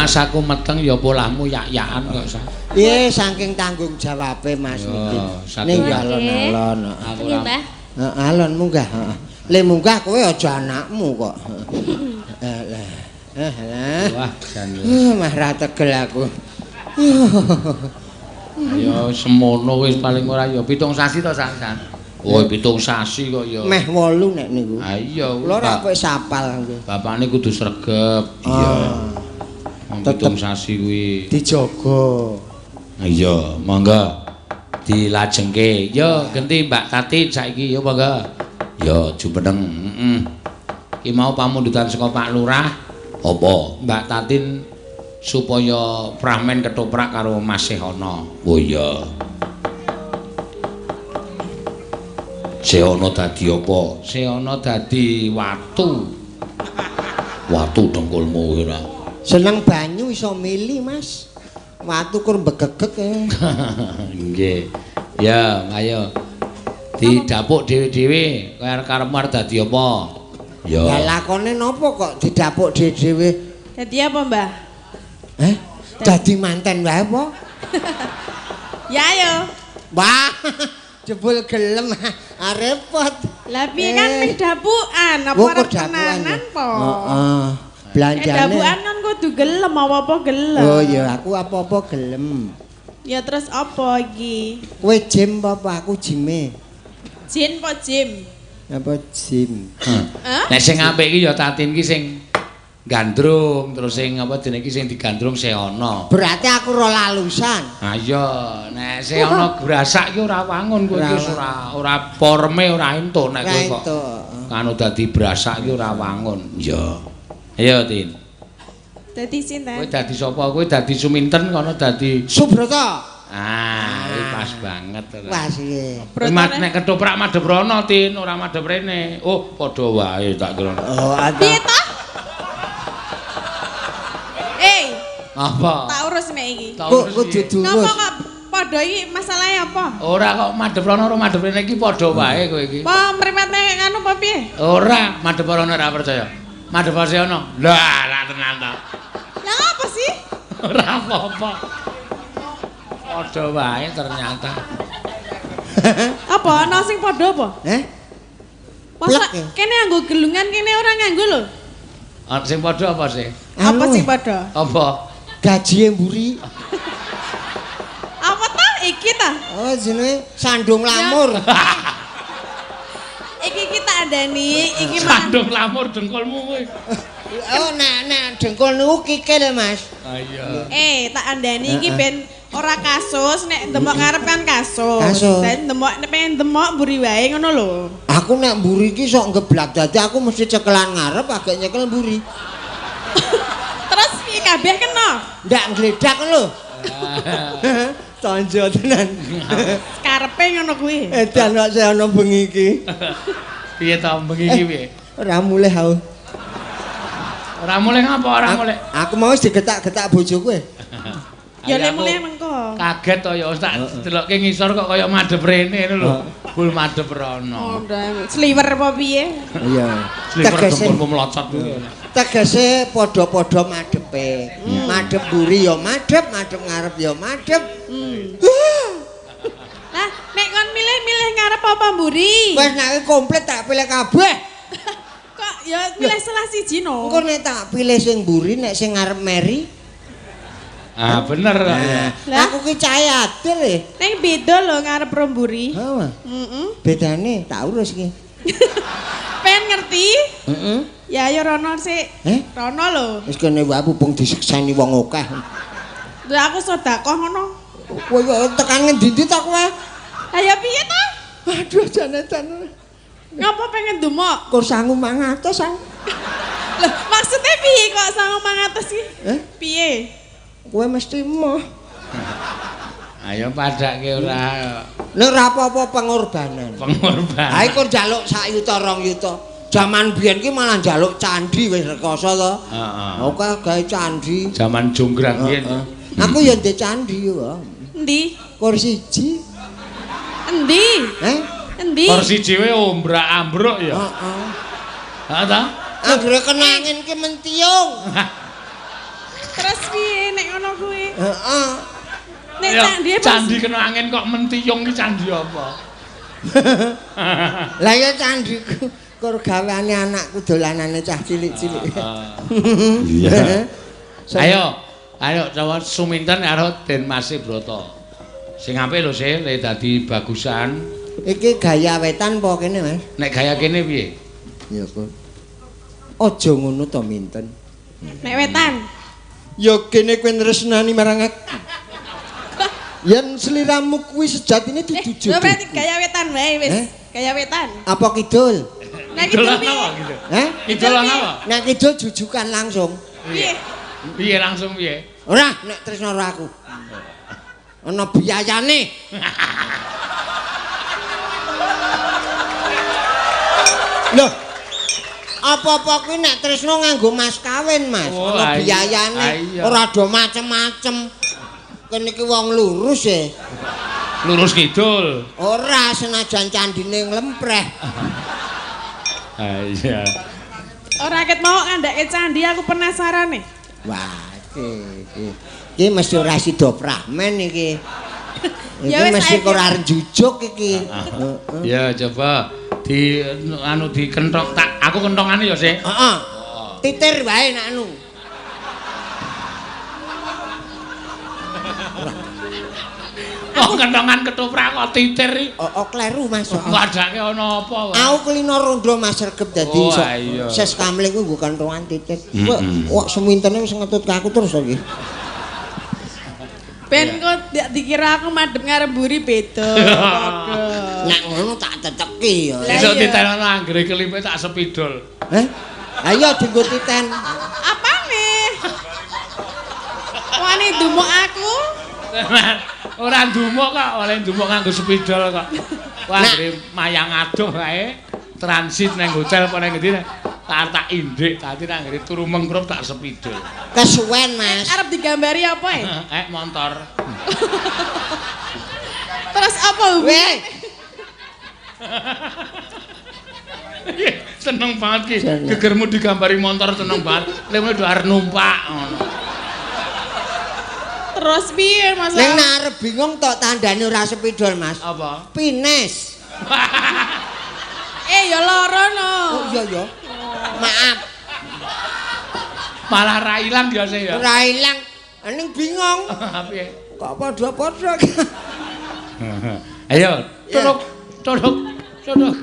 Mas aku meteng ya polahmu yak-yakan kok sa. Piye saking tanggung jawabe Mas niki. Ning alon-alon. Aku ora. Mbah. Heeh, alon munggah, heeh. Le munggah kowe aja anakmu kok. Heeh. Heeh. Wah, jan. Mah ra tegel aku. Ya semono wis paling ora ya 7 sasi to San. Oh, 7 sasi kok ya. Meh 8 nek niku. Ha iya. Kula ora kowe sapal nggih. Bapakne kudu sregep. Iya. Wong 7 sasi kuwi dijaga. Iya, monggo dilajengke. Yo genti Mbak Tatin saiki yo monggo. Yo jumeneng. Heeh. Ki mau pamundutan saka Pak Lurah. Apa? Mbak Tatin supaya pramen ketoprak karo Mas Sehono. Oh iya. Sehono dadi apa? Sehono dadi watu. Watu dengkulmu ora. Seneng banyu iso mili, Mas. Watu kur mbegegeg. Nggih. Ya, ayo. Didapuk dhewe-dhewe, kaya karepmu arep dadi apa? Ya. Lah lakone napa kok didapuk dhewe-dhewe? Dadi apa, Mbah? Heh? Dadi manten wae apa? Ya ayo. Wah, jebul gelem. Repot. Lah piye kan ming dapukan, apa arep tenanan po? Heeh. Belanjane. Dapukan kan kudu gelem apa-apa gelem. Oh iya, aku apa-apa gelem. Ya terus apa iki? Kowe jim apa aku jime? Jin apa jim? Apa jim? Hah? Nek sing apik iki ya Tatin iki sing gandrung, terus sing apa jenenge iki sing digandrung Sehono. Berarti aku ora lalusan. Ha iya, nek Sehono grasak iki ora wangun kowe iki ora forme ora entuk nek kowe kok. Kanu dadi brasak iki ora wangun. Iya. Ayo Tin. Dadi sinten? Kowe dadi sapa? Kowe dadi Suminten kono dadi Subrata. Ah, iki pas banget. Pas iki. Mat nek ketoprak madhep rono Tin, ora madhep rene. Oh, padha wae tak kira. Oh, piye ta? Apa? Tak urus nek iki. Kok kudu diurus. Napa kok padha iki masalahe apa? Ora kok madhep rono ora madhep rene iki padha wae kowe iki. Apa mripate nganu apa piye? Ora, madhep rono ora percaya. Madhep Sehono. Lah, ra tenan ta. Lah apa sih? Ora apa-apa. Padha wae ternyata. Apa ana sing padha apa? Heh? Masa kene nganggo gelungan kene ora nganggo lho. Sing padha apa sih? Apa sing padha? Apa? Gaji mburi. Apa ta iki ta? Oh jenenge sandung lamur. Iki iki tak andani, iki sandung lamur dengkulmu kowe. Oh nek dengkul niku kikil, Mas. Ah iya. Tak andani iki ben ora kasus nek demok ngarep kan kasus. Dan demok nek pengen demok mburi wae ngono lho. Aku nek mburi iki sok ngeblak dadi aku mesti cekelan ngarep agak nyekel mburi. Terus piye kabeh kena? Ndak ngledak lho. Tonjo tenan. Karepe ngono kuwi. Edan kok saya ana bengi iki. Piye to bengi iki piye? Ora mulih aku. Ora mulih ngapa ora mulih? Aku mau wis digetak-getak bojoku e. Ya lek mulih mengko. Kaget to ya tak delokke ngisor kok kaya madhep rene ngono lho. Bul madhep rono. Oh, sliwer apa piye? Iya. Sliwer dengkulmu melocot kuwi. Tegese padha-padha madhepe. Madhep mburi ya madhep, madhep ngarep ya madhep. Lah, nek kon milih-milih ngarep apa mburi? Wes nek komplit tak pilih kabeh. Kok ya pilih salah siji no. Engko nek tak pilih sing mburi, nek sing ngarep meri. Ah bener kok. Nah, aku ki cahe adil e. Ning beda lho ngarep ro mburi. Heeh. Heeh. Bedane tak urus iki. Pengen ngerti? Heeh. Ya ayo rono sik. Rono lho. Wis kene wae pupung disekseni wong akeh. Lha aku sedekah ngono. Kowe kok tekan ngendi-endi ta kowe? Lah ya piye ta? Aduh jane-jane. Ngapa pengen ndumok? Kur sangu 500 aku. Lah maksudnya piye kok sangu 500 iki? Piye? Kowe mesti emoh. Ayo padake ora. Nek ora apa-apa pengorbanan. Pengorbanan. Ha iku njaluk 1 yuta 2 yuta. Jaman biyen ki malah njaluk candhi wis rekoso to. Heeh. Oke gawe candhi. Jaman jonggrang biyen. Aku ya ndek candhi yo. Endi? Kursi siji. Endi? Heh? Endi? Kursi dhewe ombrak-ambruk ya. Heeh. Heeh ta? Anggere kena angin ki mentiung. Terus piye nek ngono kuwi? Heeh. Nek candi candi kena angin kok mentiyung ki candi apa? Lah ya candiku kur gaweane anakku dolanane cah cilik-cilik. Iya. Ayo, ayo coba suminten karo Den Mas Brata. Sing apik lho se, le dadi bagusan. Iki gaya wetan apa kene, Mas? Nek gaya kene piye? Ya kok. Aja ngono to minten. Nek wetan. Ya kene kowe nresnani marang aku. Yen sliramu kuwi sejatine dudu jodoh. Lho berarti gaya wetan wae wis. Gaya wetan. Apa kidul? Nek kidul piye? Heh? Kidul ana apa? Nek kidul jujukan langsung. Piye? Piye langsung piye? Ora, nek tresno karo aku. Ana biayane. Loh. Apa-apa kuwi nek tresno nganggo mas kawin, Mas. Ana biayane, ora do macem-macem. Kene iki wong lurus e. Lurus kidul. Ora, senajan candine nglempreh. Ha iya. Ora ket mau ngandhake candi aku penasaran nih. Wah, iki. Iki mesti ora sida prahmen iki. Iki mesti ora arep njujuk iki. Ya coba di anu dikenthok tak aku kenthongane ya sih. Heeh. Titir wae nek anu. Oh, kenthongan ketoprak kok titir iki. Oh, kleru Mas. Wadake ana apa wae. Aku kulino rondo Mas Regep dadi iso. Ses kamling kuwi nggo kenthongan titir. Kok semintene wis ngetut ke aku terus iki. Ben kok dikira aku madhep ngarep mburi beda. Nek ngono tak teteki ya. Esuk titenono anggere kelipe tak sepidol. Heh? Ayo dienggo titen. Apane? Wani ndumuk aku? Ora ndumuk kok, oleh ndumuk nganggo sepidol kok. Wah, anggere mayang adoh kae transit nang hotel apa nang ngendi tak indik, dadi nang anggere turu mengkrup tak sepidol. Kesuwen, Mas. Arep digambari apa e? Motor. Terus apa hubungannya? Seneng banget ki. Gegermu digambari motor seneng banget. Lek do arep numpak ngono. Terus piye Mas? Ning nek arep bingung tok tandane ora sepidol, Mas. Apa? Pines. Ya lara no. Oh iya ya. Maaf. Malah ra ilang ya sih ya. Ora ilang. Ning bingung. Piye? Kok padha-padha. Ayo, tolong, tolong, tolong.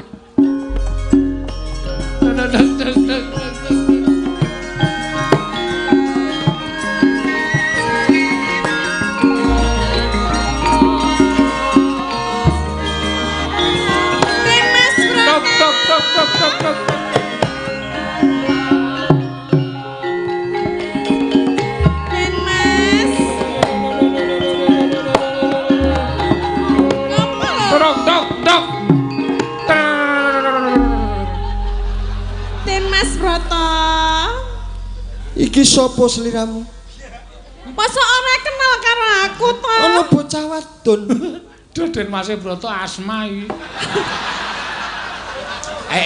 Tolong, tolong, tolong. Tok tok tok tok tok tok. Den Mas. Tok tok tok. Den Mas Broto. Iki sapa sliramu? Masa ora kenal karo aku to? Ana bocah wadon. Duh, Den Mas Broto asma iki.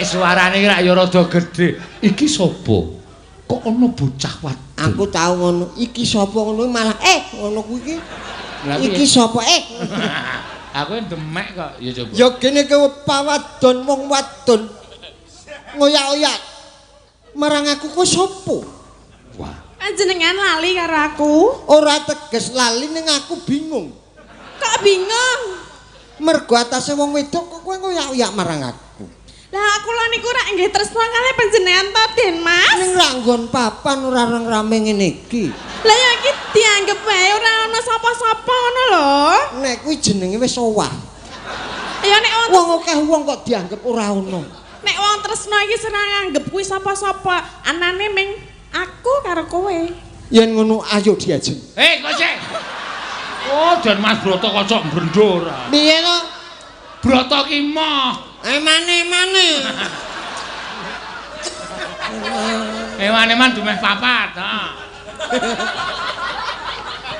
Suarane iki rak ya rada gedhe. Iki sapa? Kok ana bocah wadon? Aku tau ngono. Iki sapa ngono malah ngono kuwi iki. Iki sapa Aku demek kok. Ya coba. Ya kene kowe pawadon wong wadon. Ngoyak-oyak. Marang aku kowe sapa? Wah. Panjenengan lali karo aku? Ora teges lali ning aku bingung. Kok bingung? Mergo atase wong wedok kok kowe ngoyak-oyak marang aku. Lah aku lho niku rak nggih tresna kalih panjenengan to, Den Mas. Ning rak nggon papan ora reng rame ngene iki. Lah ya iki dianggep wae ora ana sapa-sapa ngono lho. Nek kuwi jenenge wis owah. Ya nek wong akeh wong kok dianggep ora ono. Nek wong tresna iki ora nganggep kuwi sapa-sapa, anane ming aku karo kowe. Yen ngono ayo diajeng. Hei, kok sik. Oh, Den Mas Broto kocok mbrendo ora. Piye to? Broto ki moh. Emane-emane. Eman-eman dumeh papat, ha.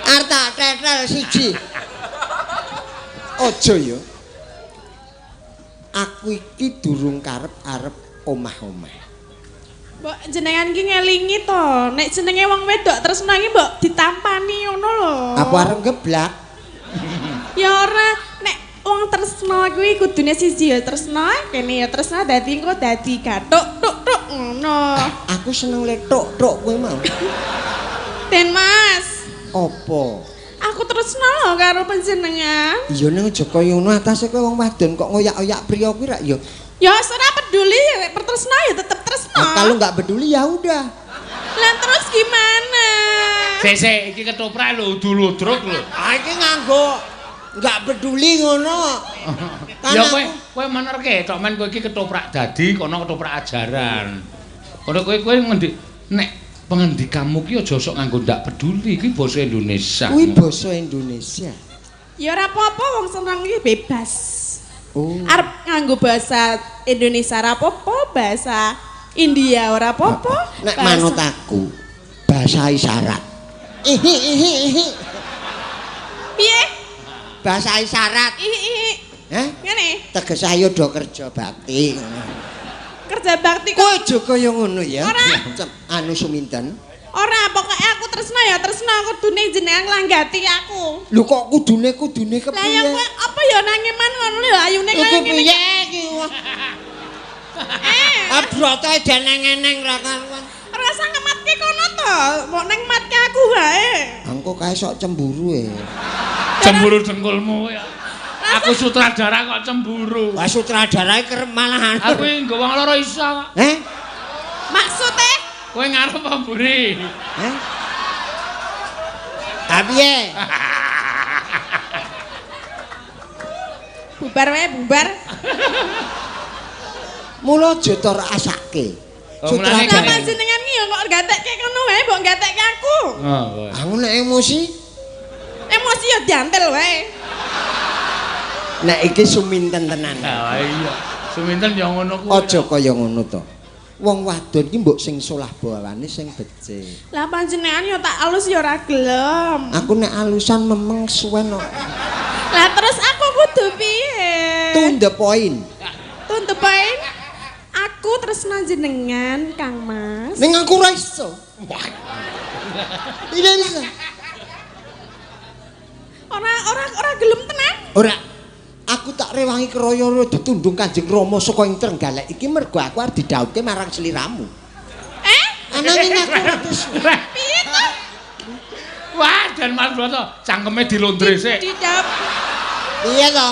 Arep tak tetel siji. Aja ya. Aku iki durung karep arep omah-omah. Mbok jenengan ki ngelingi to, nek jenenge wong wedok tresno iki mbok ditampani ngono lho. Apa arep geblak? Ya ora, nek wong tresno kuwi kudune siji ya tresno, kene ya tresno dadi engko dadi gathuk tuk tuk ngono. Aku seneng letok-tok kowe mau. Den Mas, Apa? aku tresno lho karo panjenengan. Iya ning aja kaya ngono atase kowe wong wadon kok ngoyak-oyak priya kuwi rak ya. Ya ora peduli, nek tresno ya tetep tresno. Nah, kalau nggak peduli ya udah. Lah terus gimana? Sik sik iki ketoprak lho udu ludruk lho. Ah iki nganggo nggak peduli ngono. Kan Ya kowe aku kowe menerke tok men kowe iki ketoprak dadi kono ketoprak ajaran. Kono kowe kowe ngendi nek pengendikamu ki aja sok nganggo ndak peduli iki basa Indonesia. Kuwi basa Indonesia. Ya ora apa-apa wong seneng iki bebas. Oh. Arep nganggo bahasa Indonesia ora apa-apa, bahasa India ora apa-apa. Nek manut aku bahasa isyarat. Ihi ihi ihi. Piye? Bahasa isyarat. Ihi ihi. Heh? Ngene, Tegese ayo do kerja bakti. kerja bakti kok. Kowe aja kaya ngono ya. Ora. Anu Suminten. Ora, pokoke aku tresno ya tresno kudune jenengan nglanggati aku. Lho kok kudune kudune Lah ya kepiye? kowe apa ya nangeman ngono lho ayune kaya Iku ngene. piye iki? Eh, Abrote deneng-eneng ra karuan. ora usah ngematke kono to, mbok neng matke aku wae. Engko kae sok cemburu e. Cemburu dengkulmu ya. Aku sutradara kok cemburu. Wah sutradarae kerep malahan. Aku iki nggo wong loro iso kok. Heh? Maksude Kowe ngarep apa mburi? Heh? Ha piye? bubar wae bubar. Mula aja tor asake. Oh, mulane Lah gak- panjenengan ki ya kok gatekke kono wae mbok gatekke aku. Oh, kowe. Aku nek emosi, Emosi ya diantel wae. nek iki Suminten tenan. Ah iya. Suminten ya ngono kuwi. Aja kaya ngono to. Wong wadon ki mbok sing solah bawane sing becik. Lah panjenengan ya tak alus ya ora gelem. Aku nek alusan memeng suwen kok. Lah terus aku kudu piye? To the point. To the point. Aku tresno jenengan, Kang Mas. Ning aku ora iso. Tidak bisa. Ora ora ora gelem tenan. Ora. Aku tak rewangi kroyo ditundung Kanjeng Rama saka ing Trenggalek iki mergo aku arep didhawuhke marang sliramu. Eh? Ananging aku ora tresno. Piye to? Wah, Dan Mas Broto cangkeme dilondre sik. Dijawab. Piye to?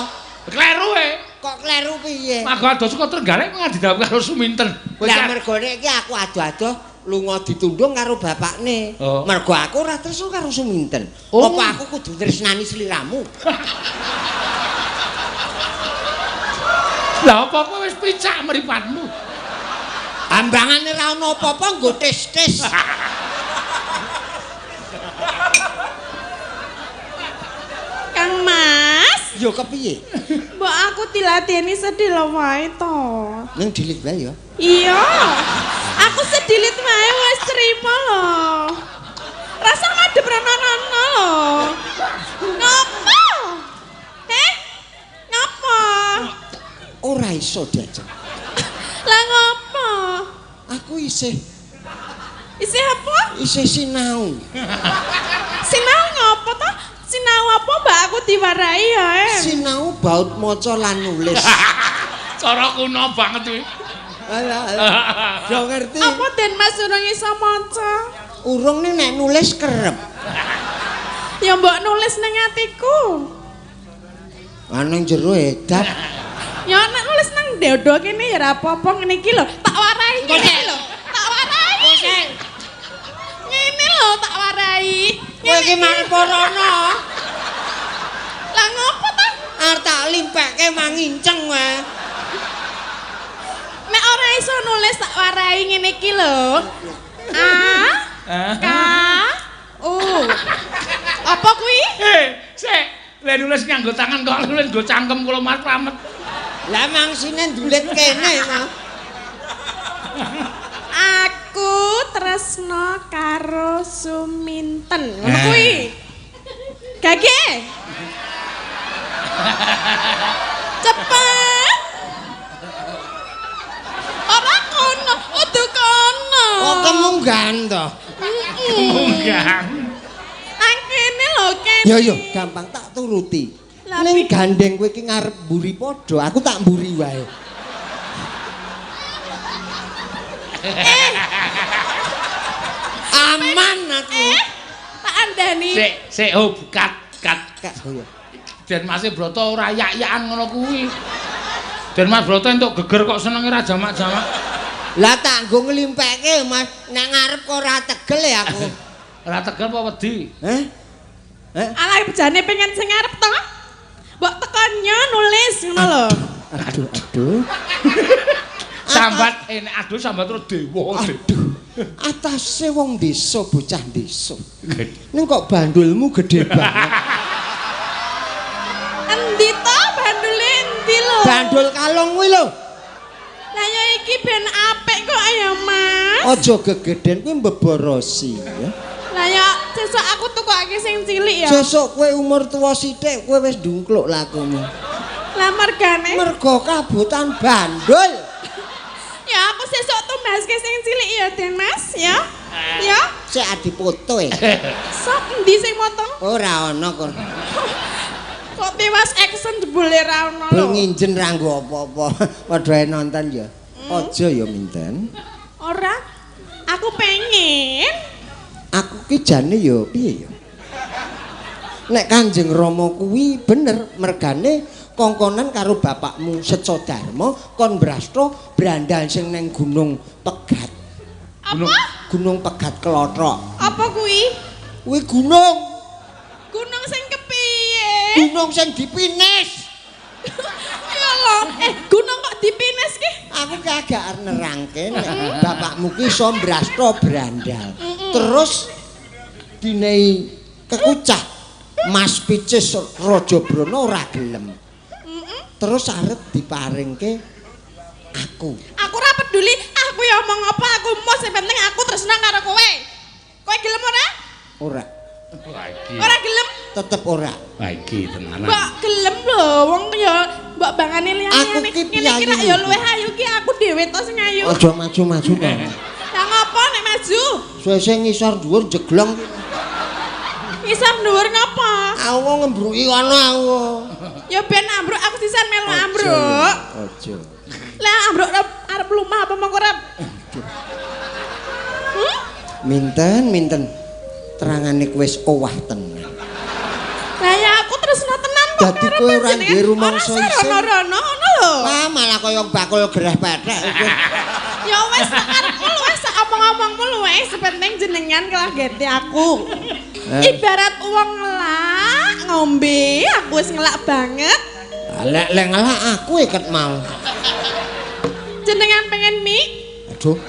Kleru e. Kok kleru piye? Mago adoh saka Trenggalek kok didhawuhke karo Suminten. Kowe Lah iki mergone iki aku adoh-adoh lunga ditundung karo bapakne. Oh. Mergo aku ora tresno karo Suminten. Oh. Apa aku kudu tresnani sliramu? Lah apa kowe wis picak mripatmu? Ambangane ra ono apa-apa nggo tis-tis. Kang Mas, Yo kepiye? mbok aku diladeni sedih wae to. Ning dilit wae ya. Iya. Aku sedilit wae wis trimo lho. Rasa madhep rono-rono lho. Ngopo? Heh? Ngopo? Ora iso diajeng. Lah ngopo? Aku isih Isih apa? isih sinau. Sinau ngopo to? Sinau apa mbak aku diwarai ya? Em? Sinau baut maca lan nulis. Cara kuno banget kuwi. Alah, alah. Do ngerti. Apa Den Mas urung iso maca? Urung ning nek nulis kerep. Ya mbok nulis nang atiku. Ah nang jero edan. Ya nek nulis nang dodo kene ya ora apa-apa ngene iki lho. Tak warai ngene lho. Tak warai. Ngene lho tak warai. Kowe iki mareporono. Lah ngopo ta? Arep tak limpekke manginceng wae. Nek ora iso nulis tak warai ngene iki lho. A K U. Apa kuwi? Eh, sik. Le nulis nganggo tangan kok nulis nggo cangkem kula Mas Slamet. Lah mangsine ndulit kene mau. Aku tresno karo Suminten. Ngono kuwi. Gage. Cepet. Ora kono, udu kono. Kemunggahan to. Kemunggahan. Nang kene lho, kene. Ya ya, gampang tak turuti. Ning gandeng kowe iki ngarep mburi padha, aku tak mburi wae. Aman aku. Tak andani. Sik, sik oh kat kat. Kak, oh ya. Den Mas Broto ora yak-yakan ngono kuwi. Den Mas Broto entuk geger kok senenge ra jamak-jamak. Lah tak nggo nglimpekke Mas, nek ngarep kok ora tegel ya aku. Ora tegel apa wedi? Heh? Heh? Alah bejane pengen sing ngarep to. Mbok tekonnya nulis ngono lho. Aduh, aduh. Sambat enek aduh sambat terus dewa. Aduh. Atase wong desa, bocah desa. Ning kok bandulmu gede banget. Endi to bandule endi lho? Bandul kalung kuwi lho. Lah ya iki ben apik kok ya, Mas. Aja gegeden kuwi mbeborosi ya. Lah ya sesuk aku tukokake sing cilik ya. Sesuk kowe umur tuwa sithik kowe wis ndungkluk lakumu. Lah mergane? Mergo kabotan bandul. Ya aku sesuk tumbaske sing cilik ya, Den Mas, ya. Ya. Sik adipoto e. Sok endi sing motong? Ora ana kok. Kok tiwas action jebule ra ono lho. Nginjen ra nggo apa-apa. Padha nonton ya. Aja ya minten. Ora. Aku pengen. Aku ki jane ya piye ya? Nek Kanjeng Rama kuwi bener mergane kongkonan karo bapakmu Seco Darma kon brastha brandal sing neng Gunung Pegat. Apa? Gunung Pegat Klothok. Apa kuwi? Kuwi gunung. Gunung sing kepiye? Gunung sing dipines. Ya Allah, gunung kok dipines ki? Aku ki agak arep nerangke nek bapakmu ki iso mbrastha brandal. Terus dinehi kekucah Mas Picis Raja Brana ora gelem. Terus arep diparingke aku. Aku ora peduli, aku ya omong apa, aku mau sing penting aku tresna karo kowe. Kowe gelem ora? Ora. Ora gelem? Tetep ora. Wah iki tenanan. Mbok gelem lho, wong ya mbok bangane liyane. Ngene iki rak ya luwih ayu ki aku dhewe to sing ayu. Aja maju-maju to. Lah ngopo nek maju? Suwe-suwe ngisor dhuwur jeglong. Ngisor dhuwur ngopo? Aku ngembruki kono aku. Ya ben ambruk aku sisan melu ambruk. Aja. Lah ambruk arep lumah apa mongko arep? Minten, minten. Terangane kowe wis owah tenan. Lah ya aku tresna tenan kok. Dadi kowe ora duwe rumangsa isin. Rono-rono ngono lho. Wah, malah kaya bakul gereh pethek iku. Ya wis karepmu luwih sak omong-omongmu luwih sepenting jenengan kelagete aku. Ibarat wong ngelak ngombe, aku wis ngelak banget. Lek lek ngelak aku iket mau. Jenengan pengen mie? Aduh.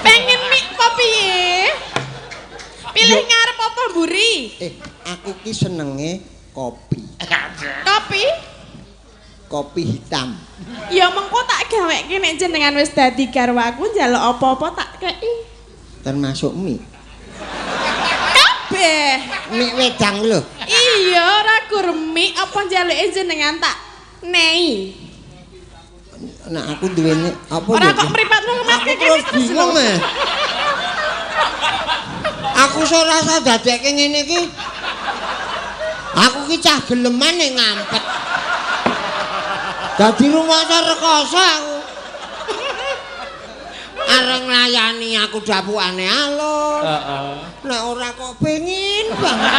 Pengen mie apa piye? Pilih ngarep apa mburi? Aku ki senenge kopi. Kopi? Kopi hitam. Ya mengko tak gaweke nek jenengan wis dadi garwaku njaluk apa-apa tak kei. Termasuk mie. Kabeh. Mie wedang lho. Iya, ora gur mie apa njaluke jenengan tak nei. Nek aku duwene apa ya? Ora kok mripatmu ngematke kene terus bingung. Aku ora rasa dadekke ngene iki. Aku ki cah geleman nek ngampet. Dadi rumangsa rekoso aku. Areng nglayani aku dapukane alus. Heeh. Nek ora kok pengin banget.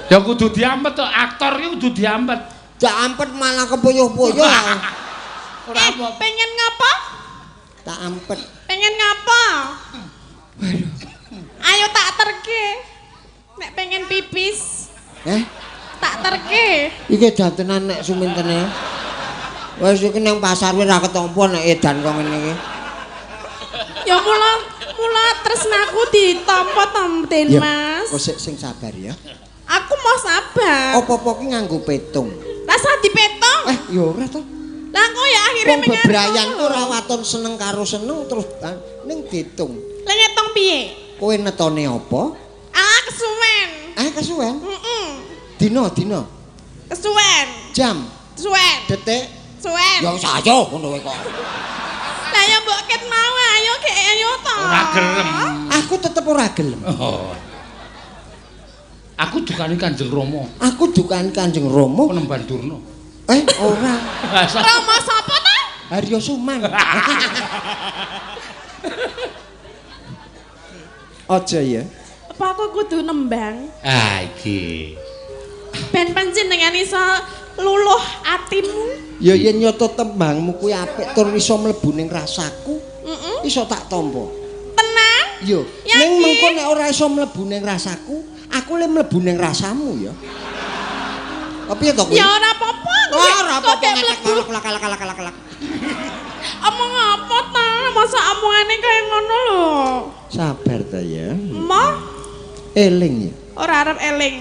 Ya kudu diampet to, aktor iki kudu diampet. Diampet malah kepuyuh-puyuh. Ora apa. Pengen ngapa? Tak ampet. Pengen ngapa? Waduh. Ayo tak terke. Nek pengen pipis. Tak terke. Iki edan tenan nek sumintene. Wis iki nang pasar wis ora ketampa nek edan kok ngene iki. Ya mula tresnaku ditampa to, Den Mas. Kok sing sabar ya. Aku mau sabar. Apa-apa ki nganggo petung. Rasa dipetung? Ya ora to. Lah kok ya akhire wong bebrayan ora waton seneng karo seneng terus ning ditung. Lah ngitung piye? Kowe netone apa? Ah, kesuwen. Ah, kesuwen? Heeh. Dina, dina. Kesuwen. Jam, Suwen. detik. Suwen. Ya wis ayo ngono kowe kok. Lah ya mbok ket mau ayo ke ayo to. Ora gelem. Aku tetep ora gelem. Oh. Aku dukani Kanjeng Rama, Aku dukani Kanjeng Rama. Penemban Durna. Eh, ora. Rama sapa ta? Haryo Suman. Aja ya. Apa aku kudu nembang? Ah iki. Ben panjenengan iso luluh atimu. Ya yen nyata tembangmu kuwi apik tur iso mlebu ning rasaku, Heeh. iso tak tampa. Tenang. Yo, Yakin? ning mengko nek ora iso mlebu ning rasaku, aku le mlebu ning rasamu ya. Apa piye to kuwi? Ya ora apa-apa. aku Wah, ora kok apa-apa gek ngetek mlebu. kelak kelak kelak kelak kelak. Omong apa ta? Masa omongane kaya ngono lho. Sabar ta ya. Emoh Eling ya. ora arep eling.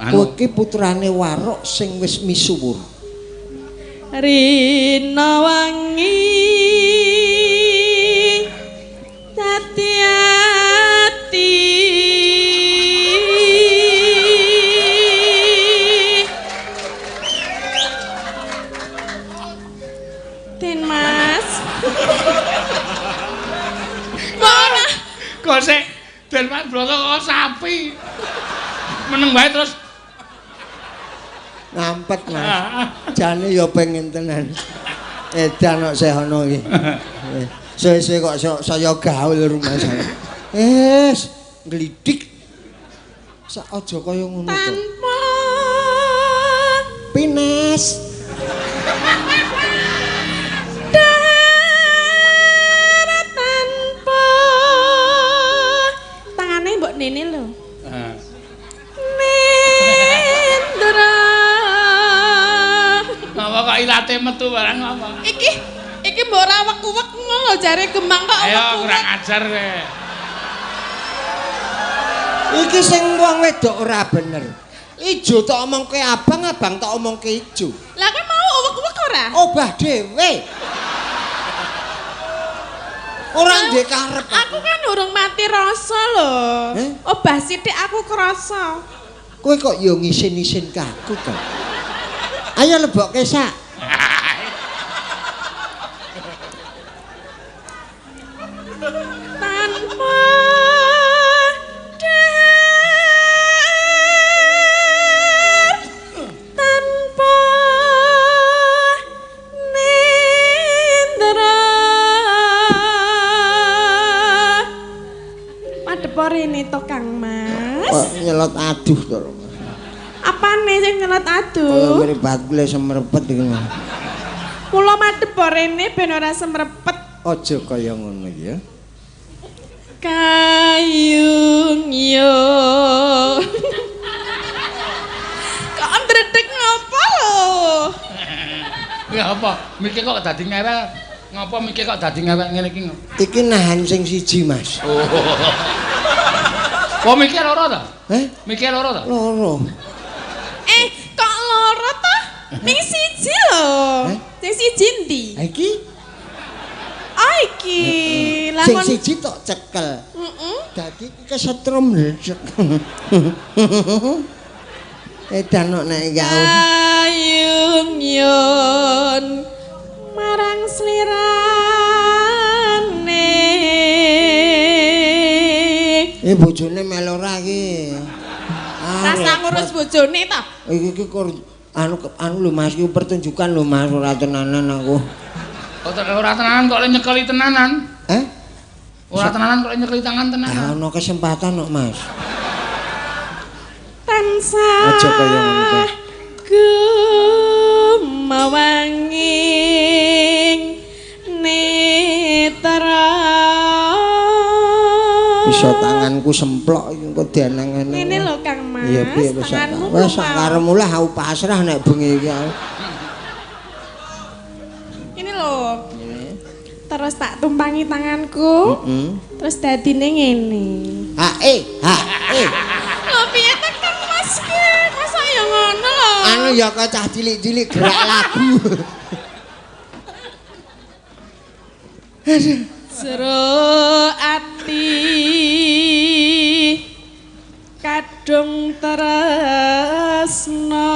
Kowe Anu ki putrane Warok sing wis misuwur. Rina wangi dadi ati Den Mas. Ora kok sik Den Mas Broto kok sapi. Meneng wae terus. Ngampet Mas. Jane ya pengen tenan. Edan kok sih ono iki. Suwe-suwe kok saya gaul rumah saya. Es, nglidik. Sak aja kaya ngono to. tanpa Pines. darah tanpa tangane mbok nene lho. Ah. Nendra. Ngapa kok ilate metu barang apa? Iki iki mbok ora wek-wek ngono lho jare Gemang kok Ayo wek-wek. kurang ajar kowe. Iki sing wong wedok ora bener. Ijo tak omongke abang, abang tak omongke ijo. Lah kowe mau wek-wek ora? Obah dhewe. Ora ndek karep. Aku kan urung mati rasa lho. Eh? Obah sithik aku krasa. Kowe kok ya ngisin-isin ke aku to. Ayo lebokke sak. Tanpa dar tanpa nindra. Madhep rene to Kang Mas. Kok nyelot aduh to. Apane sing nyelot Kaya aduh? mripatku le semrepet iki. Kula madhep rene ben ora semrepet. Aja kaya ngono ya. Kayung yo. Kok ndredeg ngopo lho? Ya apa? Mikir kok dadi ngewel. Ngapa mikir kok dadi ngewel ngene iki? Iki nahan sing siji, Mas. Oh. Kok mikir loro ta? Eh? Mikir loro ta? Loro. Eh, kok loro ta? Ning siji lho. Eh? Sing siji ndi? Ha iki Oh iki. Lah sing kon siji tok cekel. Heeh. Dadi iki kesetrum lecek. Edan kok nek iki aku. Kayung yun marang slirane. Eh bojone melu ora iki. Ah, Rasa ngurus bojone ta? Iki iki kur anu anu lho Mas, iki pertunjukan lho Mas, ora tenanan aku. Kok ora tenanan kok le nyekeli tenanan? Eh? Ora tenanan kok le nyekeli tangan tenanan. Gak ono kesempatan kok Mas. Tansah Aja kaya ngono ta. Gumawanging netra. Iso tanganku semplok iki engko dianeng-aneng. Ngene lho Kang Mas. Iya piye wis sak. Tanganmu Wis sak kumau. karepmu lah aku pasrah nek bengi iki aku. Ini lho. Terus tak tumpangi tanganku. Heeh. Terus dadine ngene. H E H E. Lho piye ta Kang Mas ki? Masa ya ngono lho. Anu ya kok cah cilik-cilik gerak lagu. Jero ati kadung tresna.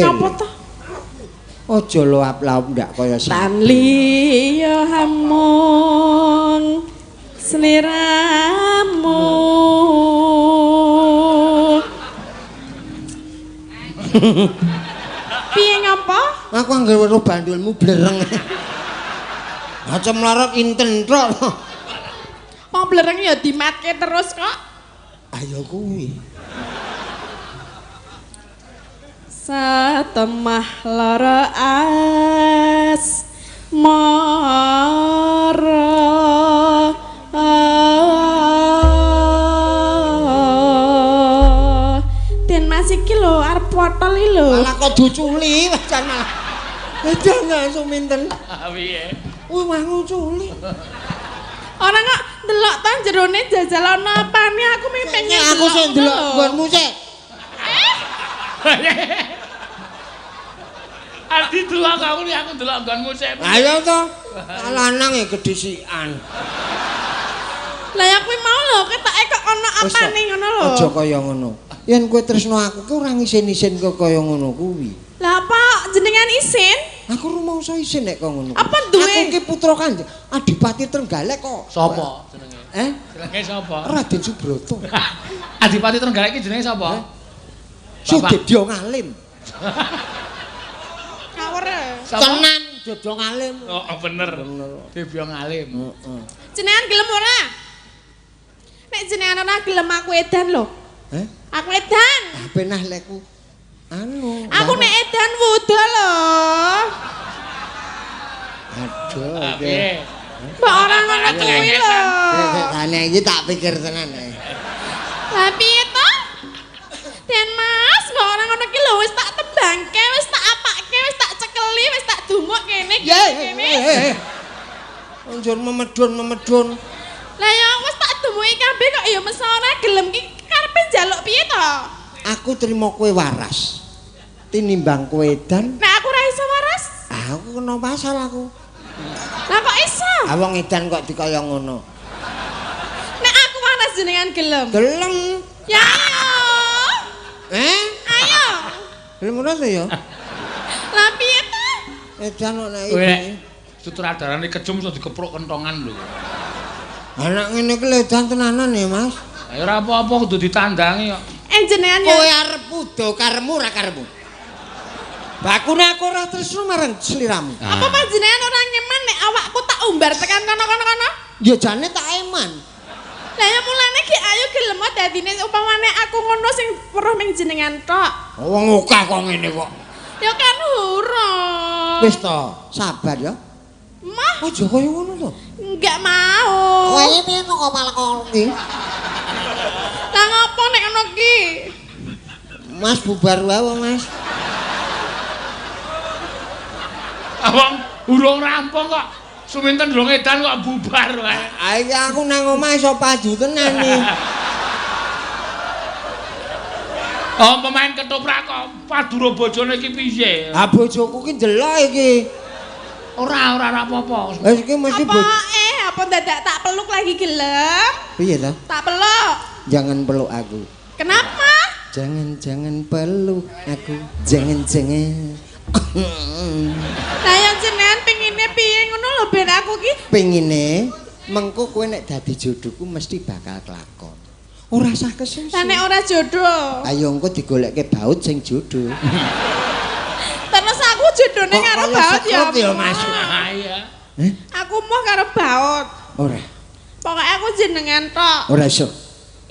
Napa to? Aja loap-laop ndak kaya Tan liya hamung sliramu. Piye ngapa? Aku anggere weruh bandulmu blereng. Aja mlorot inten tok. Wong blereng ya dimatke terus kok. Ayo kuwi. Satemah lara asmara. Den Mas iki lho arep potol iki lho. Malah kok diuculi jan malah. Jangan suminten. Piye? Wah, mah nguculi. Ora kok ndelok ta jerone jajal ana apane aku mung pengen Aku sing ndelok nggonmu sik. Ardi delok aku aku ndelok nggonmu sik. Ayo to. Lanang e gedhisikan. Lah ya kuwi mau lho ketoke kok ana apane ngono lho. Aja kaya ngono. Yen kowe tresno aku ki ora ngisin-isin kok kaya ngono kuwi. Lah apa jenengan isin? Aku rumangsa isin nek kok ngono. Apa duwe? Aku ki putra Kanjeng Adipati Trenggalek kok. Sapa jenenge? Eh? Jenenge sapa? Raden Subroto. Adipati Trenggalek ki jenenge sapa? Sudebya Ngalim. Ngawur. Tenan Debya Ngalim. Oh, bener. Debya Ngalim. Heeh. Jenengan gelem ora? Nek jenengan ora gelem aku edan lho. Eh? Aku edan. Ah penah lekku. Anu. Aku nek edan wuda lho. Aduh. Piye? Mbok ora ngono kuwi lho. Nek iki tak pikir tenan. Lah piye to? Den Mas, mbok ora ngono ki lho wis tak tembangke, wis tak apake, wis tak cekeli, wis tak dumuk kene kene. Anjur memedun-memedun. Lah ya wis tak dumuki kabeh kok ya mesti ora gelem ki karepe njaluk piye to? Aku trimo kowe waras. Tinimbang kowe edan. Nek aku ora iso waras. Aku kena pasal aku. Lah kok iso? Ah wong edan kok dikaya ngono. Nek aku waras jenengan gelem. Gelem. Ya ayo. Eh? Ayo. Gelem ora to ya? Lah piye to? Edan kok nek iki. Sutradarane kejum iso dikepruk kentongan lho. Anak ngene iki lho edan tenanan ya, Mas. Ya ora apa-apa kudu ditandangi kok. Jenengan ya. Kowe arep udo karemu ora karemu? Bakune aku ora tresno marang sliramu. Apa panjenengan ora ngeman nek awakku tak umbar tekan kono-kono kono? Ya jane tak eman. Lah ya mulane ki ayo gelem dadine upamane aku ngono sing weruh ming jenengan tok. Wong akeh kok ngene kok. Ya kan urung. Wis to, sabar ya. Mah, aja kaya ngono to. Enggak mau. Kowe piye kok malah ngono ki? Lah ngopo nek ngono ki? Mas bubar wae Mas. Wong urung rampung kok. Suminten durung edan kok bubar wae. Ah iki aku nang omah iso paju tenan iki. Oh, pemain ketoprak kok padura bojone iki piye? Ah bojoku ki ndelok iki. Ora apa-apa. Wis iki mesti apa apa dadak tak peluk lagi gelem? Piye ta? Tak peluk. Jangan peluk aku. Kenapa? Jangan-jangan peluk aku. Jangan-jangan. Lah yang jenengan pengine piye ngono lho ben aku ki pengine mengko kowe nek dadi jodohku mesti bakal kelakon. Ora usah kesusu. Lah nek ora jodoh. Ayo engko digolekke baut sing jodoh. Terus aku jodone karo baut ya. Ya Mas. Iya. Eh? Aku moh karo baut. Ora. Pokoke aku jenengan tok. Ora iso.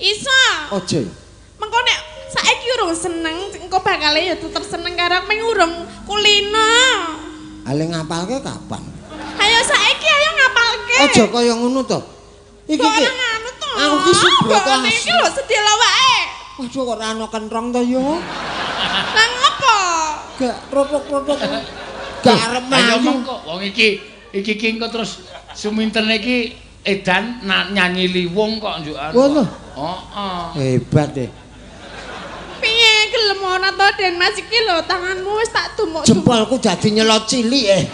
Iso. Aja ya. Mengko nek saiki urung seneng, engko bakale ya tetep seneng karo ming urung kulino. Ale ngapalke kapan? Ayo saiki ayo ngapalke. Aja kaya ngono to. Iki ki anu to. Aku ki Subroto asli. Iki lho sedih lawake. Waduh kok ora ana kentrong to ya. Lah ngopo? Gak rotok-rotok. Gak arep mlayu. Ayo mengko wong iki iki ki engko terus Suminten iki edan nyanyi liwung kok njuk anu. Ngono. Heeh. Hebat deh. Piye gelem ora to Den Mas iki lho tanganmu wis tak dumuk. Jempolku dadi nyelot cilik eh.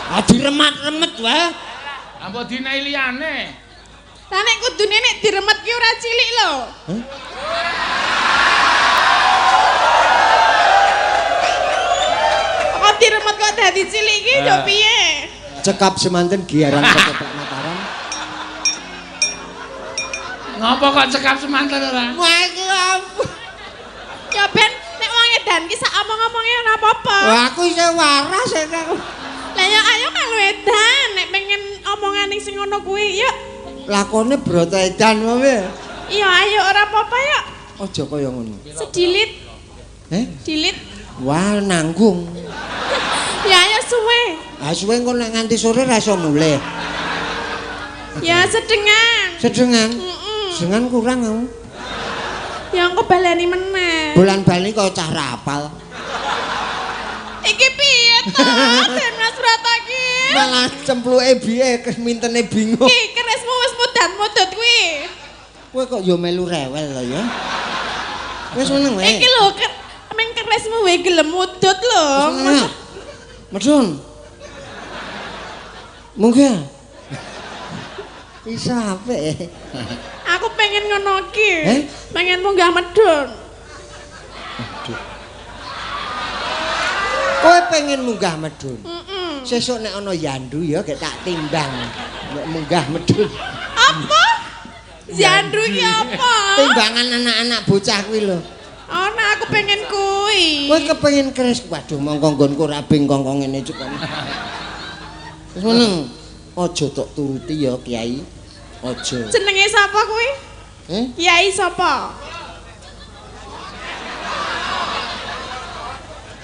Ah diremat-remet wae. Ah mbok dinehi liyane. Lah nek kudune nek diremet ki ora cilik lho. Hah? dadi cilik iki yo piye? Cekap semanten giaran ketoprak Mataram. Ngapa kok cekap semanten ora? Wah iki apa? Ya ben nek wong edan ki sak omong-omonge ora apa-apa. Wah aku isih waras aku. Lah ya ayo melu edan nek pengen omongane sing ngono kuwi yuk. Lakone broto edan wae. Iya ayo ora apa-apa yuk. Aja kaya ngono. Sedilit. Eh? Dilit. Wah nanggung. Ya ayo suwe. Ah suwe engko nek nganti sore ra iso mulih. Ya sedengan. Sedengan? Heeh. Sedengan kurang aku. Ya engko baleni meneh. Bolan-bali kok cah rapal. Iki piye to? Den Mas Brata iki. Malah cempluke biye mintene bingung. Iki kerismu wis mudat-mudut kuwi. Kowe kok ya melu rewel to ya. Wis meneng wae. Iki lho meng kerismu wae gelem mudut lho. Medun. Munggah. Iso apik. Aku pengen ngono iki. Eh? Pengen munggah medun. Aduh. Kowe pengen munggah medun? Heeh. Sesuk nek ana yandu ya gek tak timbang nek munggah medun. Apa? Yandu iki apa? Timbangan anak-anak bocah kuwi lho. Ana aku pengen kuwi. Kowe kepengin keris. Waduh mongko nggonku ra bengkong ngene cukup. Wis meneng. Aja tok turuti ya Kiai. Aja. Jenenge sapa kuwi? Eh? Kiai sapa?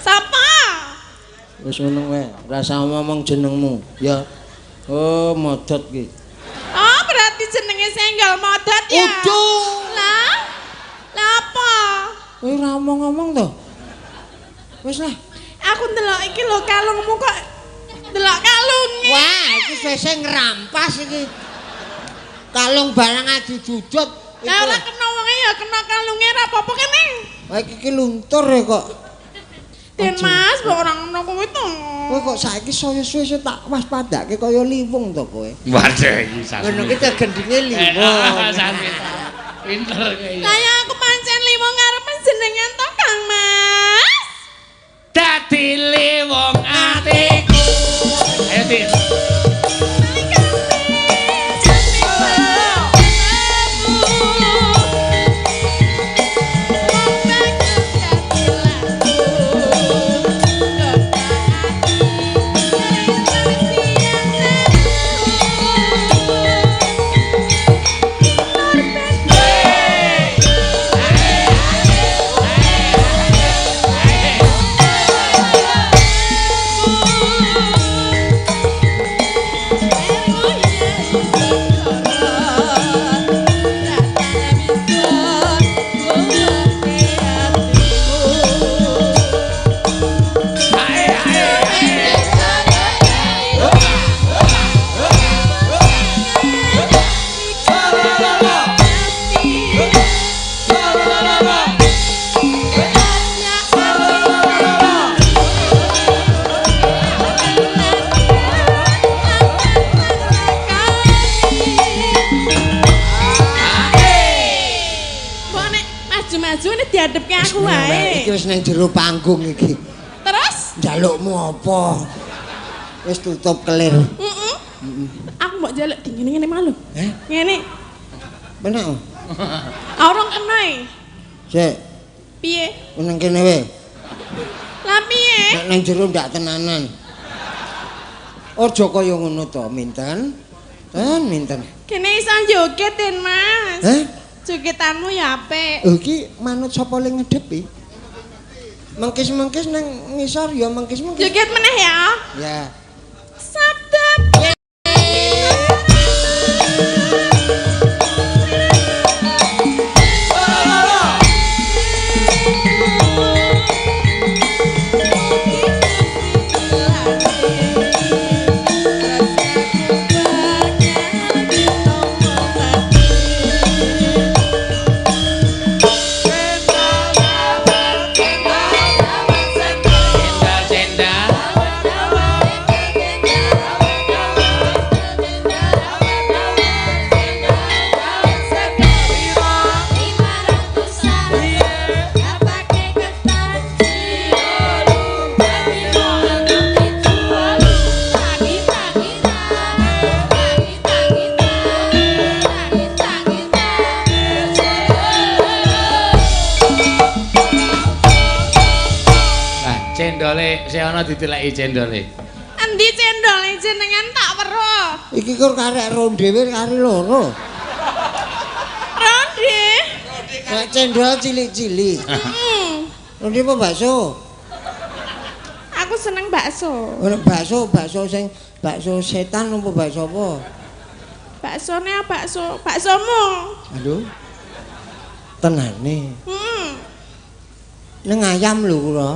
Sapa? Wis meneng wae, rasa ngomong jenengmu ya. Oh, modot ki. Oh, berarti jenenge Senggol Modot ya. Uduh. Lah. Lah apa? Kowe ora omong-omong to? Wis lah. Aku ndelok iki lho kalungmu kok ndelok kalunge. Wah, iki seseh ngrampas iki. Kalung barang adijujut. Lah ora kena wonge ya kena kalunge ora apa-apa kene. Wah iki ki luntur ya kok. Den Mas, mbok ora ngono kuwi to. Kowe kok saiki saya suwe tak waspadake kaya liwung to kowe. Waduh iki sasmi. Ngono ki gendinge liwung. Sasmi. Pinter kowe. Lah ya aku pancen liwung karo panjenengan to Kang Mas. Dadi liwung atiku. Ayo Tin. Diadepke aku wae. Iki wis nang jero panggung iki. Terus njalukmu apa? Wis tutup kelir. Heeh. Aku mbok njaluk di ngene-ngene malu. Eh? Ngene. Penak. Ora kena e. Sik. Piye? Nang kene wae. Lah piye? Nek nang jero ndak tenanan. Aja kaya ngono to, Minten. Ten, Minten. Kene iso joget, Den Mas. Heh? Jogetanmu ya apik. Lho iki manut sapa le ngedepi? Mengkis-mengkis nang ngisor ya mengkis-mengkis. Joget meneh ya. Ya. Sabda. Cendal, cendal. Cendole, sing ana diteleki cendole. Endi cendole jenengan tak weruh. Iki kur karek ronde dhewe kari loro. Ronde. Nek cendol cilik-cilik. Heeh. Ronde apa bakso? Aku seneng bakso. Ora bakso, bakso sing bakso setan apa bakso apa? Baksone bakso, baksomu. Aduh. Tenane. Heeh. Neng ayam lho kula.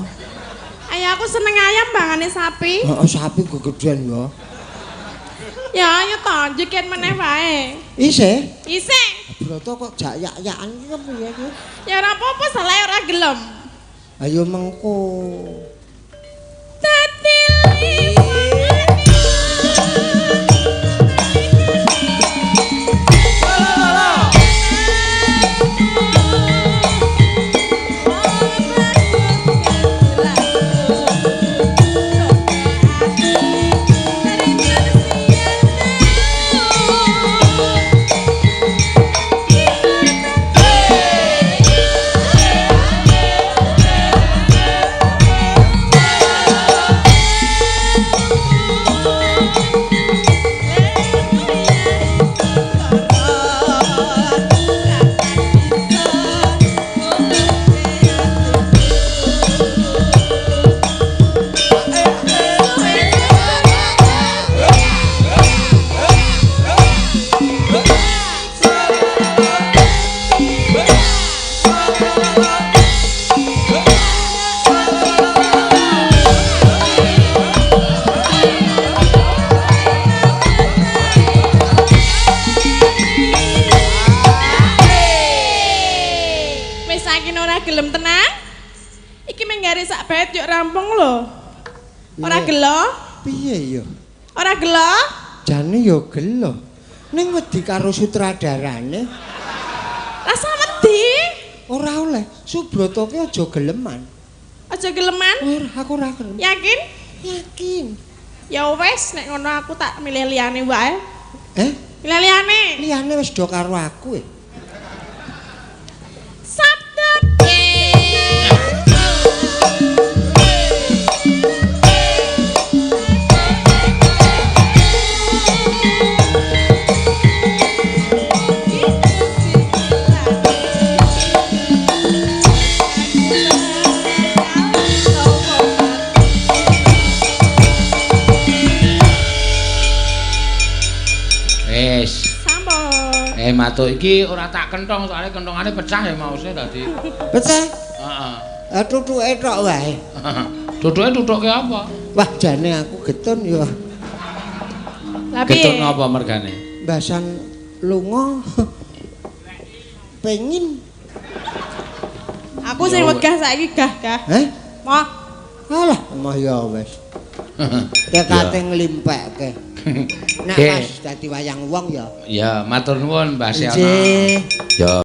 Ayo aku seneng ayam bangane sapi. Heeh, sapi gegedean ya. Ya ayo to, njeken meneh wae. Isih? Isih. Broto kok jak-yak-yakan iki kepiye iki? Ya ora apa-apa, salah ora gelem. Ayo mengko. Dadi Wis saiki ora gelem tenang. Iki menggare sak bait yuk rampung lho. Ora gelo? Piye ya? Ora gelo? Jane ya gelo. Ning wedi karo sutradarane. Rasa wedi. Ora oleh. Subroto ki aja geleman. Aja geleman. Ora, aku ora gelem. Yakin? Yakin. Ya wis nek ngono aku tak milih liyane wae. Eh? Milih liyane. Liyane wis do karo aku e. Sabda Wis. Sampun. Matuk iki ora tak kentong soalnya kentongane pecah ya mausnya tadi. Pecah? Heeh. Tutuke tok wae. Tutuke tutuke apa? Wah, jane aku getun ya. Lah piye? Getun apa mergane? Basan lunga pengin. Aku sing wegah saiki gah-gah. Heh? Moh. Alah, moh ya wis. Tekate nglimpekke. Nek pas dadi wayang wong ya. Ya, matur nuwun Mbah Seno. Nggih. Ya.